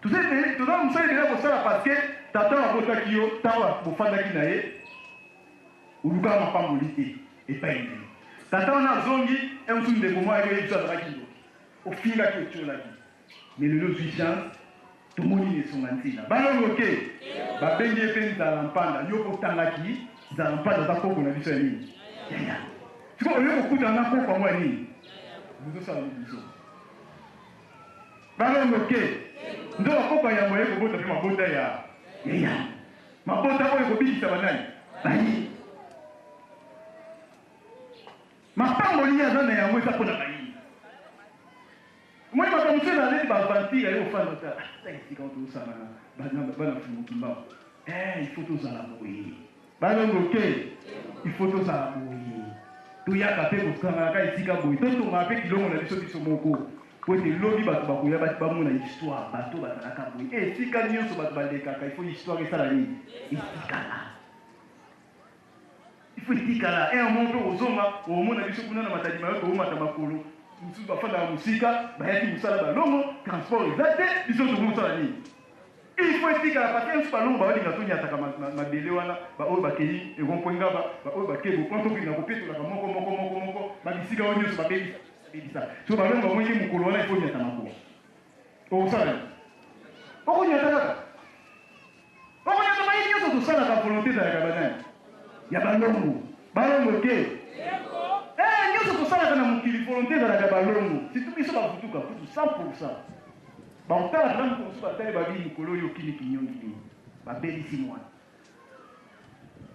toza na mosala ebele ya kosala parce que tata oyo abotaki yo ntango bofandaki na ye olukaka mapamboli te epai na ye. Tata wana azongi mosusu ndeko moko ayaki oyebi biso azalaki ndoki, ofingaki, otiolaki, mais lelo ozwi chance tomoni na esonga ntina. Balongo ke babengi ye mpe nzala mpanda, yo mpo otangaki nzala mpanda aza koko na biso ya nini? Yaya. Sikoyo oye kokutana na koko yango ya nini? Bozosala biso. Balongo ke nzoka koko ya yambo aye kobota mpe mabota ya yaya, mabota oyo ekobikisa banani? Bayi. Mapamboli ye aza na yango eza mpo na bayini. Omoni makambo mosusu ezala neti ba aventure ya yo ofanda ota ata esika oyo tozosala bana bana Mfumu Kimbangu. Eh, il faut tozala boye. Balongo te, il faut tozala boye. Toyaka mpe kosanganaka esika boye, totongaka mpe kilongo na biso biso moko po ete lobi bato bakoya bamona histoire, bato bazalaka boye. Eh, esika nyonso bato balekaka, il faut histoire esala nini? Etikala. Il faut etikala. Un moment mpe okozonga, okomona biso kuna na Matadi Mayo tokomata makolo. Mosusu bafandaka mosika, bayaki mosala balongo, transport eza te, biso tokomosala nini? Il faut etikala parce que mosusu balongo baolinga tonyataka mabele wana, baoyo bakei rond-point Ngaba, baoyo bakei Bopon, tokenda kopetolaka moko moko moko moko, babisika oyo nyonso babebisa babebisa. So balongo bamoni ke mokolo wana il faut onyata makolo. Okosala nini? Okonyata kaka. Okonyata maye nyonso tosalaka volonté ezalaka banani? Ya balongo. Balongo te. Eh, nyonso tosalaka na mokili volonté ezalaka ya balongo. Surtout biso bavutuka kutu 100%. Bakotala na mokolo mosusu batali babi mokolo oyo okimi kinyongi nini? Babelisi mwana.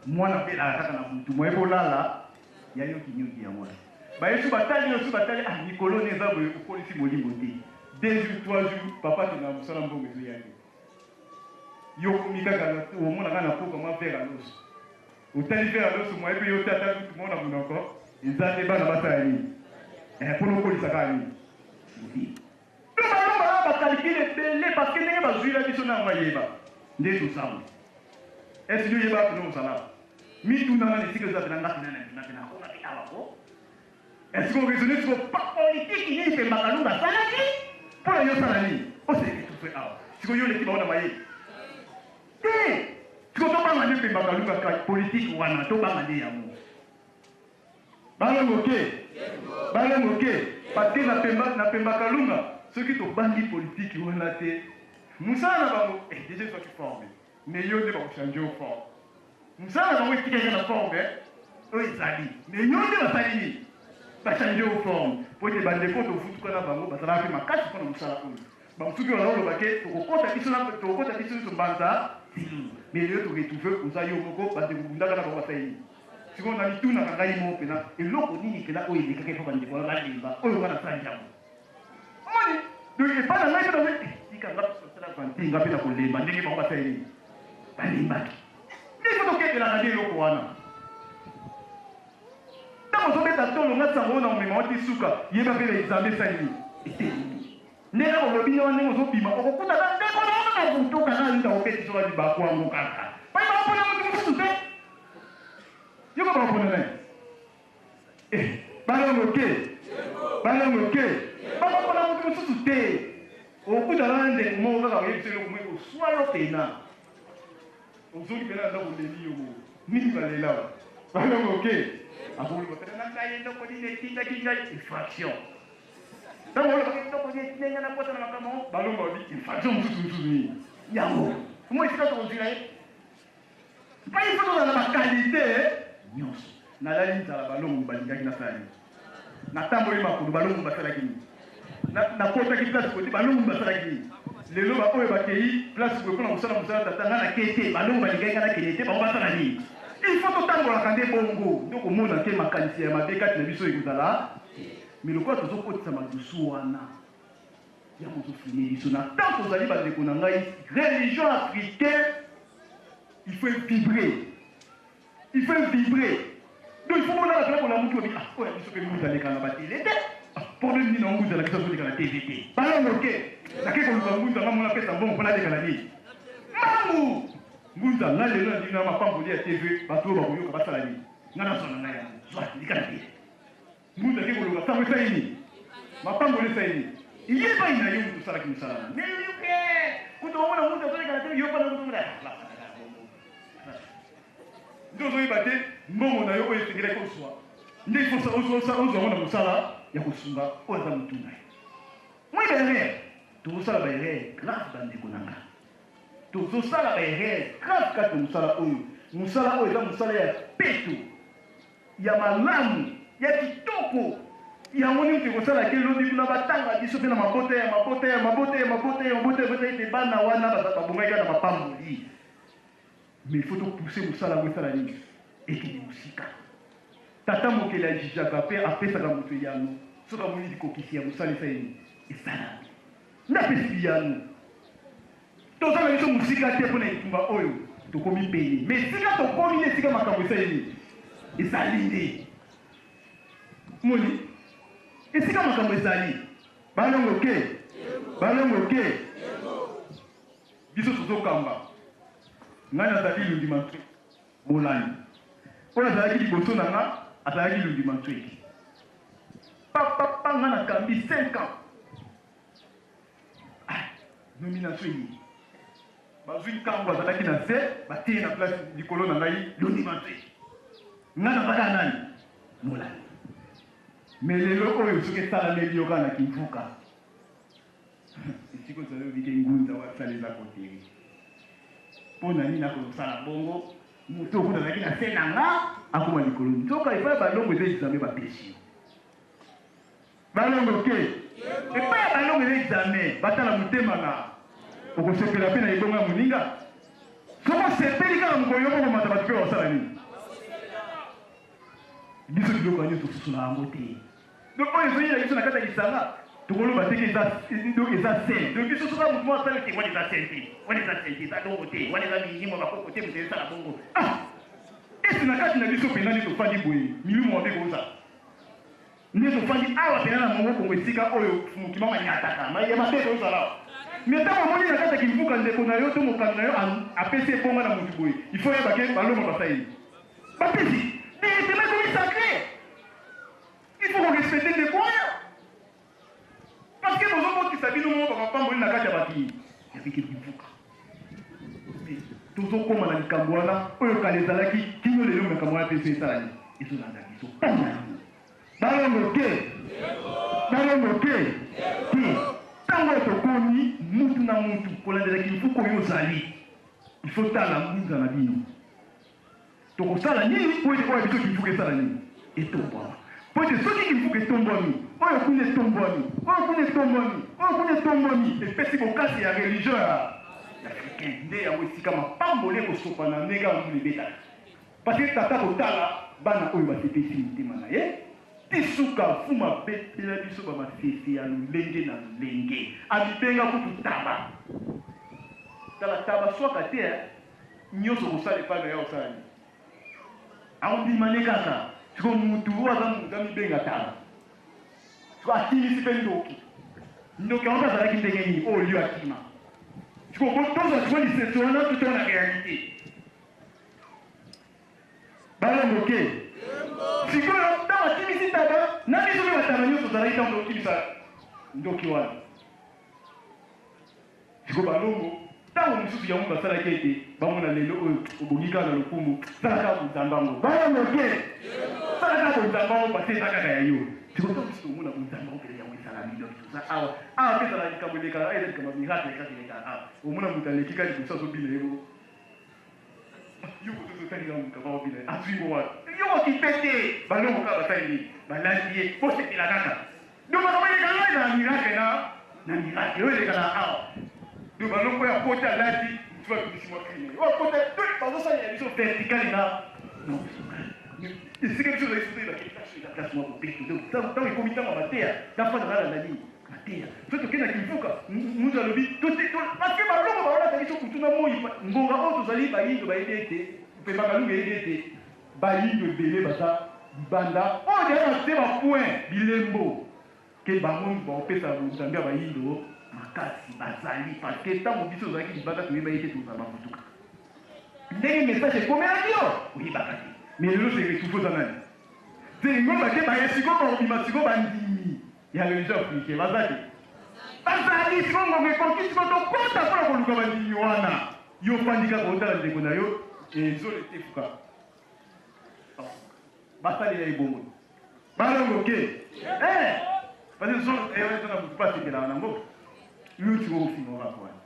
Mwana abelaka kaka na butu, moye bolala ya yo kinyongi ya mwana. Bayesu batali yo su batali ah mikolo ne eza boye okolisi molimo te. 2 jours, 3 jours papa akendaka mosala mbongo ezoya te. Yo okomi kaka omona kaka na pokwa mwa verre ya loso. Otali verre ya loso moye pe yo te ata lutu moko na monoko eza te bana basala nini? Eh, pona okolisa kaka nini? Molimo. Mpe bango baa ba calcul ebele parce que ndenge bazuila biso na yango ayeba nde toza boye. Est-ce que yo oyeba pena ozala? Mituna nga na esika eza pena nga pena na ndima pena akoma pe awa ko. Est-ce que raisonner siko pa politique nini Pemba Kalunga asalaki mpo na yo osala nini? O se retrouver awa. Siko yo oleki bango na mayele? Te. Siko tobanga nde Pemba Kalunga ka politique wana tobanga nde yango. Balongo ke balongo ke parce que na pemba na pemba kalunga soki tobangi politique wana te musala na bango eh, deja ezwaki forme mais yo nde bakochange yo forme musala na bango etikaki na forme oyo ezali mais yo nde basali nini bachange yo forme po ete bandeko tovutuka na bango bazalaka mpe makasi mpo na mosala oyo bamosusu mpe bazaloba ke tokokota biso tokokota biso nyonso mbanza mais lelo toretrouve oza yo moko bandeko bundaka na bango basali nini. Sikoyo namitunaka ngai moko mpena, eloko nini mpena oyo elekaki epa bandeko wana balemba oyo ngai nasali yango? Omoni? Donc epa na ngai mpe nazo eh, tika nga mpe nasala vante nga mpe na kolemba ndenge bango basali nini? Balembaki. Nde ifo toketelaka nde eloko wana. Ntango ozobeta tolo nga sango oyo na komema yo ti suka, yeba pe ba examen esali nini? Etelemi. Ndenge olobi nde wana ndenge ozobima okokuta kaka ndeko na yo kaka butu kaka ayuta kobetisa yo libaku yango kaka. Pai bakopona moto mosusu te. Yo kaka bakopona nani? Eh, balongo te. Balongo te. Bakopona moto mosusu te. Okokutana na ndeko moko kaka oyebisa eloko moko ekoswa yo pena. Ozongi pena na ndako oleli yo moko. Nini balela wa? Balongo te. Akoloba pena na ngai eloko nini etindaki ngai infraction. Ntango olobaka eloko nini etindaki ngai nakota na makambo yango, balongo balobi infraction mosusu mosusu nini yango. Omoni esika tokozwila ye. Mpe il faut tozala na bakalite nyonso. Nalali nzala balongo balingaki nasala nini? Natamboli makolo balongo basalaki nini? Nakotaki place boye te balongo basalaki nini? Lelo baoyo bakei place boye mpona kosala mosala tata ngai nakei te, balongo balingaki ngai nakende te, bango basala nini? Il faut totambolaka nde bongo nde okomona ke makanisi ya mabe kati na biso ekozala te. Mais lokola tozokotisa madusu wana yango ozofine biso na temps tozali bandeko na ngai religion africain il faut vibrer, il faut vibrer. Donc il faut bolala pena bolamuki obi ah oyo biso mpe nguza aleka na batele te. Ah, problème nini na nguza na biso azoleka na TV te? Balongo te nake koluka ngunza nga mona pesa mbongo mpona aleka na nini mangu ngunza nga lelo na ndimi na mapamboli ya TV bato oyo bakoyoka basala nini nga nazwa na ngai yango zwa lika na tele ngunza ake koluka sango esali nini mapamboli esali nini iyebai na yo moto osalaki mosala na me yoke kutu omona ngunza azoleka na tele yo pana kutu nde ozoyeba te mbongo na yo oyo esengelaki ozwa nde ifo ozwa yango na mosala ya kosunga oyo aza motu na yo. Moi ba erreur tozosala ba erreur grave bandeko na nga, tozosala ba erreur grave kati na mosala oyo. Mosala oyo eza mosala ya peto, ya malamu, ya kitoko. Yango nini ekosala ke lobi kuna batanga biso mpe na mabota ya mabota ya mabota ya mabota ya mabota ya mabota ete bana wana babongaki kaka na mapamboli. Mais il faut to pousser mosala yango esala nini? Ekende mosika. Tata mokeli ajijaka mpe apesaka moto eyano soki amoni likokisi ya mosala esali nini? Esalami. Nde apesi biyano. Toza na biso mosika te mpo na etumba oyo tokomi pene. Mais esika tokomi nde esika makambo esali nini? Ezali nde. Moni? Esika makambo ezali. Balongo ke. Balongo ke. Biso tozokamba. Ngai nazali Lundima Ntweki, molandi. Oyo azalaki liboso na nga azalaki Lundima Ntweki. Pa pa pa nga nakambi 5 ans. Ah, nomination eye. Bazwi ntango azalaki na se, batie na place likolo na ngai Lundima Ntweki. Nga nazalaka nani? Molandi. Mais lelo oyo soki esalameli yo kaka na Kimvuka, Esika ozali obike ngunza wasala eza koteri. Mpo na nini akosala bongo? Moto oyo kuna azalaki na se na nga akoma likolo. Nzoka epai ya balongo eza examen bapesi yo. Balongo te. Epai ya balongo eza examen, batala motema na okosepela mpe na ebonga ya moninga. Soki osepeli kaka mokolo yo okomata bato mpe bakosala nini? Biso biloko ya nyonso tosusu yango te. Donc oyo ezoyela biso na kati ya lisanga tokoloba te ke eza donc eza saint. Donc biso soki moto moko asali te wana eza saint te, wana eza saint te, eza bongo te, wana eza milimo bakoko te moto esala bongo. Ah! Esi na kati na biso mpenza nde tofandi boye milimo mabe kozala nde tofandi awa mpenza na mongo kongo esika oyo mokima manyataka ya mabe kozala awa. Me ntango omoni na kati ya kimvuka ndeko na yo to mokambi na yo apesi ebonga na motu boye, il faut oyeba ke balongo basali bapesi directement ekomi sacré. Il faut ko respecter ndeko wana. Parce que bozobotisa bino moko bamapamboli na kati ya bato ya bikembivuka. Tozokoma na likambo wana oyo kala ezalaki kino lelo makambo wana mpe ezo esala nini ezolanda biso mpona yango balongo te balongo te te ntango oyo tokomi mutu na mutu kolandela kimfuku oyo ozali il faut tala ngunza na bino. Tokosala nini mpo ete oyo ya biso kimfuka esala nini? Etombwama. Mpo ete soki kimfuka etombwami, oyo kuna etombwami, oyo kuna etombwami, oyo kuna etombwami, epesi bokasi ya religion ya africain. Nde yango esika mapamboli ekosopana ndenge kaka mbula ebetaka. Parce que tata kotala bana oyo basepelisi motema na ye ti suka mfumu abetela biso ba masese ya lolenge na lolenge. Amibenga kutu taba. Tala taba swaka te eh. Nyoso okosala epai na ye akosala nini? Akondima nde kaka. Sikoyo mutu oyo aza mutu amibenga taba. Sikoyo akimisi mpe ndoki. Ndoki yango mpe azalaki ndenge nini oyo lieu akima. Sikoyo tozwa sikoyo lisese wana totala na realite. Bana moke. Sikoyo ntango akimisi taba na biso mpe bataba nyonso tozalaki ntango tokimisa ndoki wana. Sikoyo balongo ntango mosusu yango basalaki ete bamona lelo oyo obongi kaka na lokumu, sala kaka bonzambe yango. Bana moke, sala kaka bonzambe yango parce eza kaka ya yo. Sikoyo ntango mosusu tomona bonzambe yango mpenza yango esalami, donc toza awa awa mpe ezala likambo elekaka, eza likambo ya miracle kaka elekaka awa. Omona moto aleki kaka liboso azobina ye moko yo koto ozotali kaka moto akoko bina azwi ngo wapi yo kokipe te balongo kaka basali nini balandi ye bosepela kaka donc makambo elekaka ngo ezala miracle na na miracle oyo elekaka awa donc balongo oyo akoti alati mosusu abimisi mwa crime oyo akota bazosalela biso verticale na na horizontal esika biso ozali soki bakei place place mwa bopeto donc ntango ekomi ntango ya mateya nafanda nalanda nini Mateya. Soki tokei na Kimvuka, mutu alobi parce que balongo baolata biso butu na moi ngonga oyo tozali bayindo bayebi ete mpe bakalunga eyebi ete bayindo ebele baza libanda oyo deja batie ba point bilembo ke bango bakopesa bonzambe ya bayindo makasi bazali parce que ntango biso tozalaki libanda toyebaki te tozala bamutuka ndenge message ekomelaki yo oyebaka te mais lelo se retrouve oza nani te ngomba te baye sikoyo bakobima sikoyo bandimi ya religion africain baza te bazali sikoyo ngonga ekoki sikoyo tokota mpona koluka bandimi wana yo ofandi kaka otala ndeko na yo ezolo etefuka basalela ye bongo balongo ke eh! parce que zolo eza na motu basepelaka nango yo sikoyo ofinga kaka wana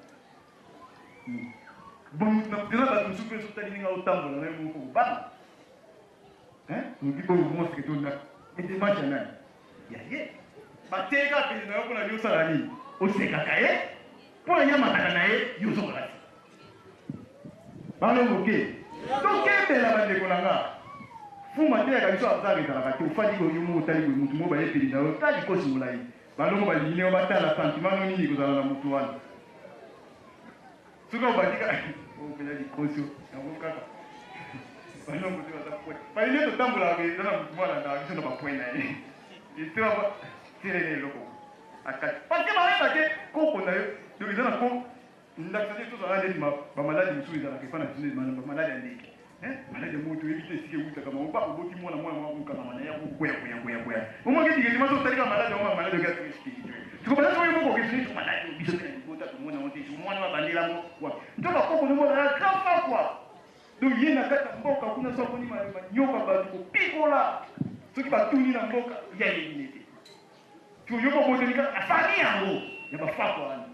bon eza bato mosusu mpe sotali ndenge otambola na yo moko kobanga Oyoki oyo mosque to ndako edemarche ya nani? Ya ye. Bateka pene na yo mpona yo osala nini? Osekaka ye mpo na nyamataka na ye yo ozongaka te. Balongo ke tokembela bandeko na nga fuma ateyaka biso hasard ezalaka te ofandi boye yo moko otali boye motu moko baye pene na yo ta likosi molai balongo balingi yo batala sentiment no nini ekozala na motu wana Soki obandi kaka opela likosi yango kaka balongo te baza point baye nde totambolaka eza na motu mwana na biso na bapoint na ye esika telele eloko akati parce que bayeba te koko na yo donc eza na ko ndakisa nde tozala ndeti bamaladi mosusu ezalaka epa na biso bamaladi ya ndeke maladi yango toyebi te esika ewutaka bango ba oboti mwana mwana mwa kokangama na ye akokwea kwea kwea kwea omaki directement so otalika maladi yango maladi oki atri spirituel siko balati oyo moko okesini so maladi oyo biso te na libota tomona yango te siko mwana babandela yango wapi nzoka koko nomona ya grand fakwa donc ye na kati ya mboka kuna so amoni manyoka bato kopikola soki batuni na mboka ye ayebi ne te siko yo boboteli kaka famille yango ya bafakwa wana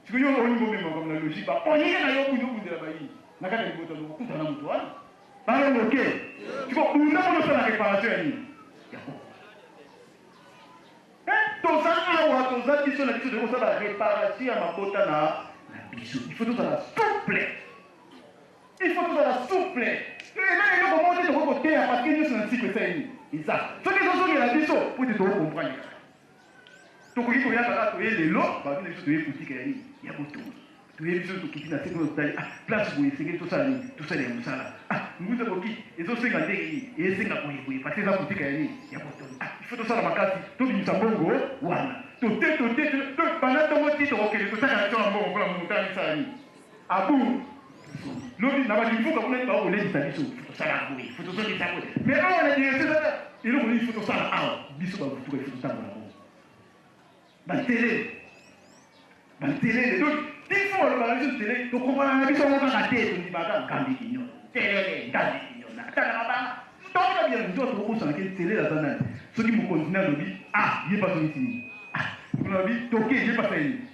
siko yo olingi omema makambo na logique baponi ye na yo bunda obundela bayini na kati ya libota lokokuta na moto wana balongo ke siko bunda mona osala reparation ya nini ya koko toza awa toza biso na biso toyei kosala reparation ya mabota na na biso il faut tozala souple il faut tozala souple eza eloko moko te tokoki koteya parce que nyonso na nsiko esali nini eza soki ezozongela biso po ete tokokomprendre kaka Tokoki koya kaka toye lelo babi na biso toye kotika ya nini ya botongi toye biso tokiti na se kuna totali ah place boye esengeli tosala nini tosala ya mosala ah nguza boki ezosenga ndenge nini esenga boye boye parce eza kotika ya nini ya botongi ah il faut tosala makasi tobimisa mbongo wana tote tote banda ntongo ti tokokende tosaka na biso na mbongo mpona moto amisala nini abu lobi na balimfuka kuna bakolendisa biso tosala boye fo tozongisa boye mais awa na direction ezaka eloko nini fo tosala awa biso bavutuka ifo totambola bongo batelele batelele donc tifo balobaka biso tele tokomprana na biso yango kaka te tondimaka ngambi kinyo telele ngambi kinyo natala mabanga toka bien nzoto tokobosana ke telele aza nani soki mokonzi nde alobi ah ye bazongisi nini ah alobi toke ye basali nini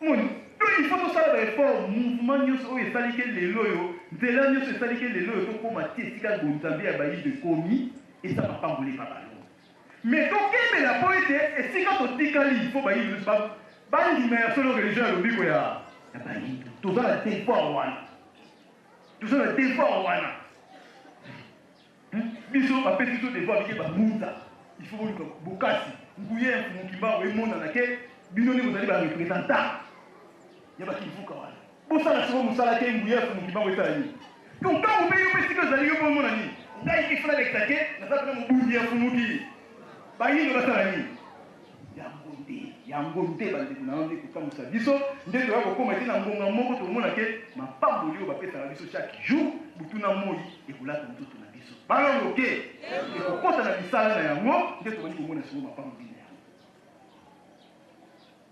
Omoni? Donc il faut tosala ba effort, mouvement nionso oyo esali ke lelo oyo, nzela nionso esali ke lelo oyo tokoma ti esika bonzambe ya bayindo ekomi, eza mapamboli epa balongi. Mais tokebela po ete esika totikali il faut bayindo nionso ba bandima ya solo religion ya lobiko ya ya bayindo. Toza na devoir wana. Toza na devoir wana. Biso bapesi biso devoir bike ba ngunza il faut boluka bokasi nguya ya mfumu kimbangu emonana ke bino nde bozali ba representant ya ba kimvuka wana bosala siko mosala ke nguya ya mfumu kimbangu esala nini donc ntango mpe yo mpe esika ozali yo mpe omona nini Ngai il faut nalekisa ke naza mpena mobundi ya fumuki. Bayindo basala nini? Yango nde, yango nde bandeko na yo nde kokamwisa biso, nde toya kokoma ete na ngonga moko tokomona ke mapamboli oyo bapesaka biso chaque jour, butu na moi, ekolata nzoto na biso. Balongo ke ekokota na misala na yango, nde tobandi komona sikoyo mapamboli na yango.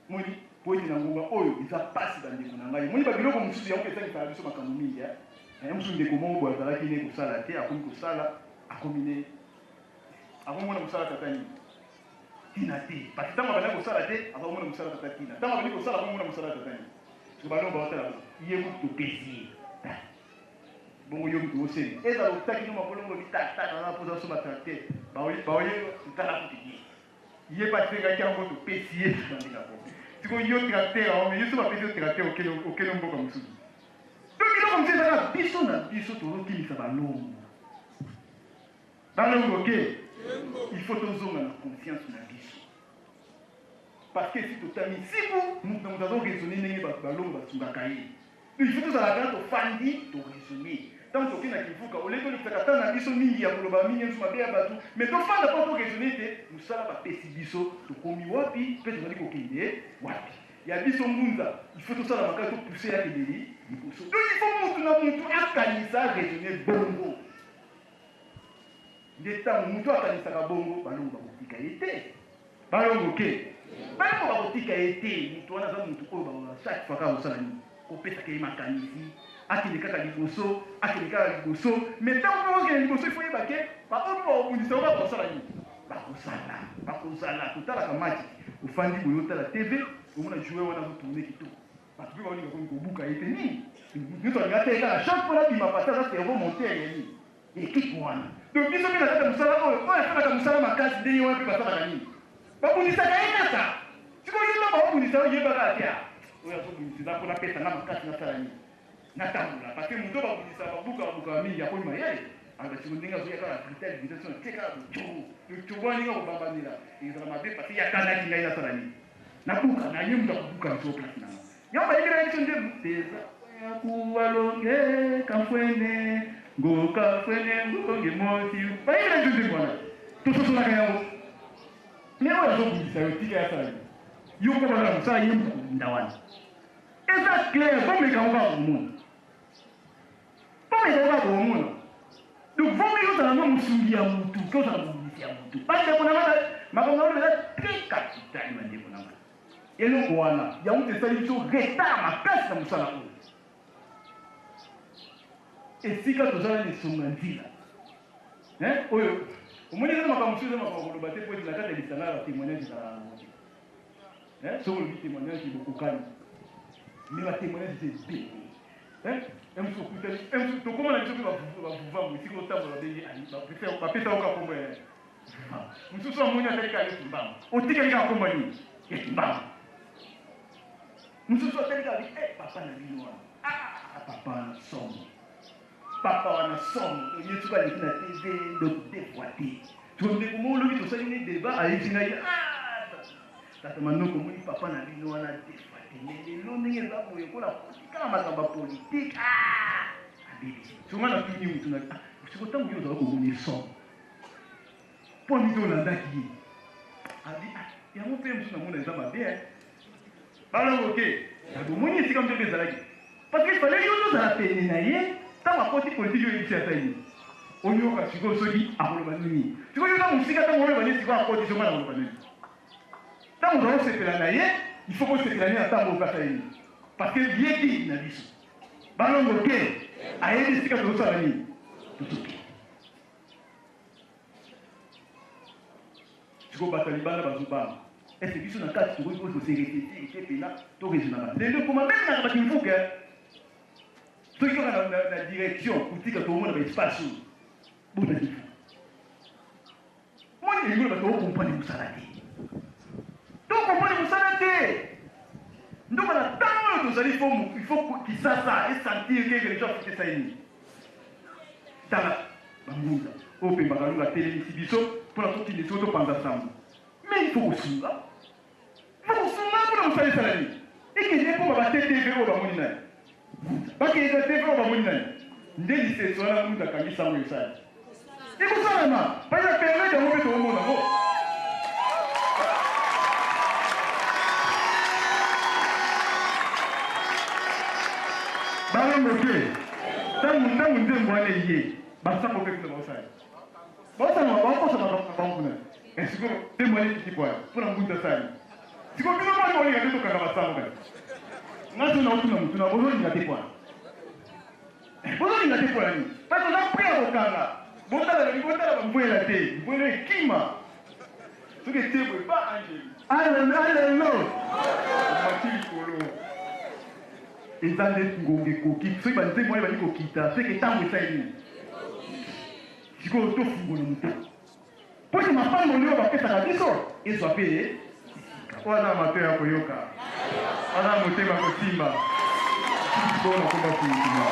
Moni, po ete na ngonga oyo eza pasi bandeko na ngai. Omoni ba biloko mosusu yango ezangisaka biso makambo mingi. Eh? Mosusu ndeko moko boye azalaki ne kosala te, akomi kosala, akomi ne akomi mona mosala tata nini? Tina te. Parce que ntango abandaki kosala te, aza komona mosala tata tina. Ntango abandi kosala, akomi komona mosala tata nini? Soki balongo baotala ye kutu topesi ye. Bongo yo mutu osenga. Ezala otaki no mabolongo lobi tata naza na posa osomba tracteur. Baoye baoye tala kutu ye. Ye pe asengaki yango topesi ye bandi na bo. Sikoyo yo tracteur yango mais yo soki bapesi yo tracteur okende okende mboka mosusu. Donc biloko mosusu ezaka biso na biso tozokimisa balongo. Balongo ke il faut tozonga na conscience na biso. Parce que si totami siku mutu na mutu azo raisonner ndenge bato balongo basungaka ye. Il faut tozala kaka tofandi to raisonner. Ntango tokei na kivuka, au lieu tolekisaka temps na biso mingi ya koloba mingi mosusu mabe ya bato, mais tofanda mpo to raisonner ete mosala bapesi biso tokomi wapi mpe tozali kokende wapi. Ya biso ngunza, il faut tosala makasi to pousser akende liboso. Donc il faut mutu na mutu akanisa raisonner bongo. Nde ntango mutu akanisaka bongo, balongo bakotika ye te. Balongo ke balongo bakotika ye te. Mutu wana aza mutu oyo ba chaque fois kaka kosala nini? Kopesaka ye makanisi, akende kaka liboso, akende kaka liboso. Mais ntango mpe okende liboso, il faut yeba ke baoyo mpe bakobundisa yo kaka bakosala nini? Bakozala, bakozala. Totalaka match, ofandi boye otala TV, omona joueur wana azo tourner kitoko. Bato mpe baolinga komi kobuka ye te nini? Mutu nyonso alinga te kaka chaque fois abima parce que aza cerveau moteur ya nini? Equipe wana. Donc biso mpe na kati ya mosala oyo, oyo asalaka mosala makasi nde ye wana mpe basalaka nini? Babundisaka ye kaka. Sikoyo yo ntango bakobundisa yo, yeba kaka te ah, oyo azobundisa eza mpo napesa nga makasi nasala nini? Natambola. Parce que moto oyo babundisaka, babukaka bukaka mingi, akomi mayele. Aloba sikoyo ndenge azoya kaka brutal brutal, soki natie kaka bocogo, bocogo wana ndenge akobambanela ezala mabe parce que ye akanaki ngai nasala nini? Nabuka na ye moto akobuka biso place na nga. Yango bayembelaka biso nzembo eza kuwalonge kamfwene ngoka fwene ngonge mosi. Bayembelaka biso nzembo wana, tososolaka yango. Me oyo azobundisa yo, tika ya sala nini? Yo koma kaka mosala, ye moto akobunda wana. Eza clair, bomeka yango kaka komona, bomeka yango kaka komona. Donc vaut mieux ozala no mosungi ya mutu ke ozala mobundisi ya mutu. Bandeko na nga, makambo na oyo eza très capital, bandeko na nga. Eloko wana yango nde esali biso retard makasi na mosala oyo. Esika toza nani esonga nzila. Hein? Oyo omoni eza makambo mosusu eza makambo koloba te mpo ete na kati ya lisanga ya batémoignage ezalaka yango te. Hein? Soki olobi témoignage bokokani. Mais batémoignage eza ebele. Hein? Mosusu okutani, mosusu tokoma na biso mpe bavuvango esika otambola babengi bapesa yo kaka kombo ya Mosusu amoni atali kaka yo kimbangu, otikali kaka kombo nini ya kimbangu. Mosusu atali kaka eh, papa na bino wana, ah, papa wana somo, papa wana somo. Donc ye soki aleki na TV donc deux fois te. To ndeko moko lobi tosali ne débat ayebisi ngai ah, tata Manoko omoni papa na bino wana deux fois te, mais lelo ndenge eza boye kola kaka makambo ya politique ah, abebisi. Soki nga natuni motu na ah, siko ntango yo ozala komona somo Mpo nini olandaki ye? Abi, ah, yango mpe mosusu namona eza mabe eh. Balongo te. Bomoni esika mosusu mpe ezalaki. Parce que fallait yo ozala pene na ye ntango akoti politiki yo oyebisi ata ye. Oyoka sikoyo soki akoloba nini. Sikoyo yo oza mosika ntango oloba nini sikoyo akoti soki akoloba nini. Ntango ozala osepela na ye, il faut kosepela nini na ntango okata ye. Parce que ye guide na biso. Balongo te. Ayebi esika tozosala nini. Tozokende. Sikoyo bato ya libanda bazobanga ese biso na kati tokoki ko se ressaisir te pena to raisonnaka lelo ekoma meme na bakimvuka soki kaka na direction kotika tokomona ba espace oyo bona kivuka moni elingi loba tokokomprendre mosala te tokomprendre mosala te ndoka na ntango oyo tozali il faut kisasa esentir ke religion afrika esali nini. Tala ba ngunza oyo Pemba Kalunga atelemisi biso pona tokende sikoyo topanza sango. Mais il faut kosunga. Il faut kosunga pona mosala esala nini? Ekende ekoma ba TTV oyo bamoni nani? Ngunza. Bakende na TV oyo bamoni nani? Nde liseso wana Ngunza akangi sango esali. Ekosalama parce que periode yango mpe tokomona yango. Balongo te. Ntango ntango nzembo wana eye, basango mpe kuna baosala. Baosala baokosa makambo na bango kuna. Mais sikoyo nzembo wana ekiti bwana mpo na ngunza asali. Sikoyo bino mwana bolinga te tokanga basango kaka. Nga so naotuna motuna bozolinga te bwana. Bozolinga te mpo na nini? Parce que oza prêt ya kokanga. Botala lobi botala bambwela te. Mbwela ekima. Soki etie boye ba angeli. Alelo alelo. Omati likolo. Eza nde ngonga ekoki. Soki banzembo wana ebandi kokita, seke ntango esali nini? Sikoyo tofungola motema. Mpo ete mapamboli oyo bapesaka biso ezwa mpe esika. Oyo aza na matoyi ya koyoka, aza na motema ya kosimba, sikoyo nakomba kuyukuma.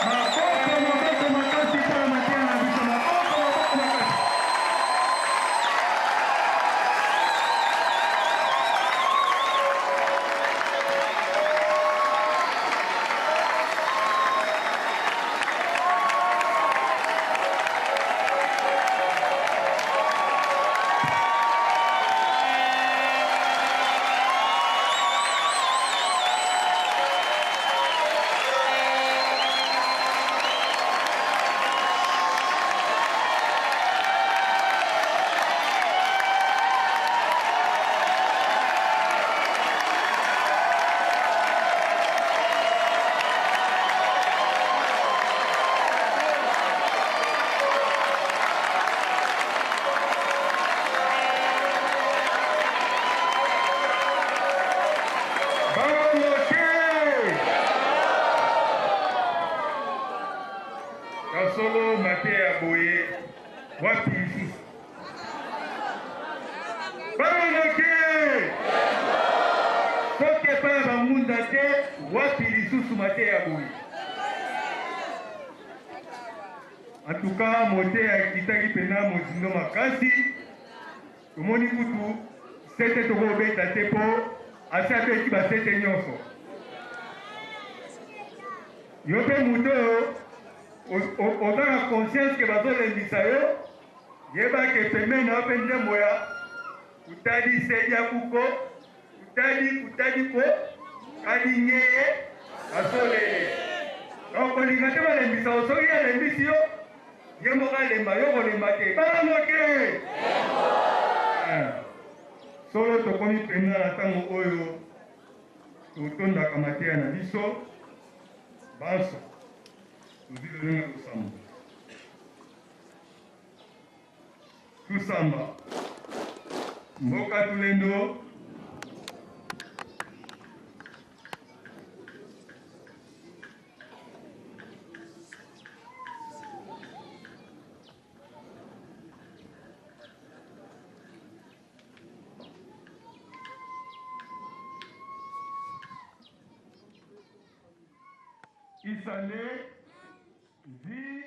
Maboko, maboko makasi mpo na mateya na biso. Maboko, maboko makasi. Bango te! Ya solo mateya boye wapi lisusu? Bango te! Soki epai ya bangunda te, wapi lisusu mateya boye? En tout cas, moteya ekitaki mpenza mozindo makasi. Tomoni kutu sete tokobeta te mpo asi abeti basete nyonso. Yo mpe moto oyo oza na conscience ke bazolembisa yo, yeba ke pembeni na yo mpe nzembo ya kutadi sedia kuko kutadi kutadi ko kadingeye basolele. Donc kolinga te balembisa yo, soki alembisi yo ye moko alemba, yo kolemba te. Bango te. Solo tokomi mpenza na ntango oyo totondaka mateya na biso banso, tozwi lolenge ya kosamba tusamba mboka tulendo. Isale zi.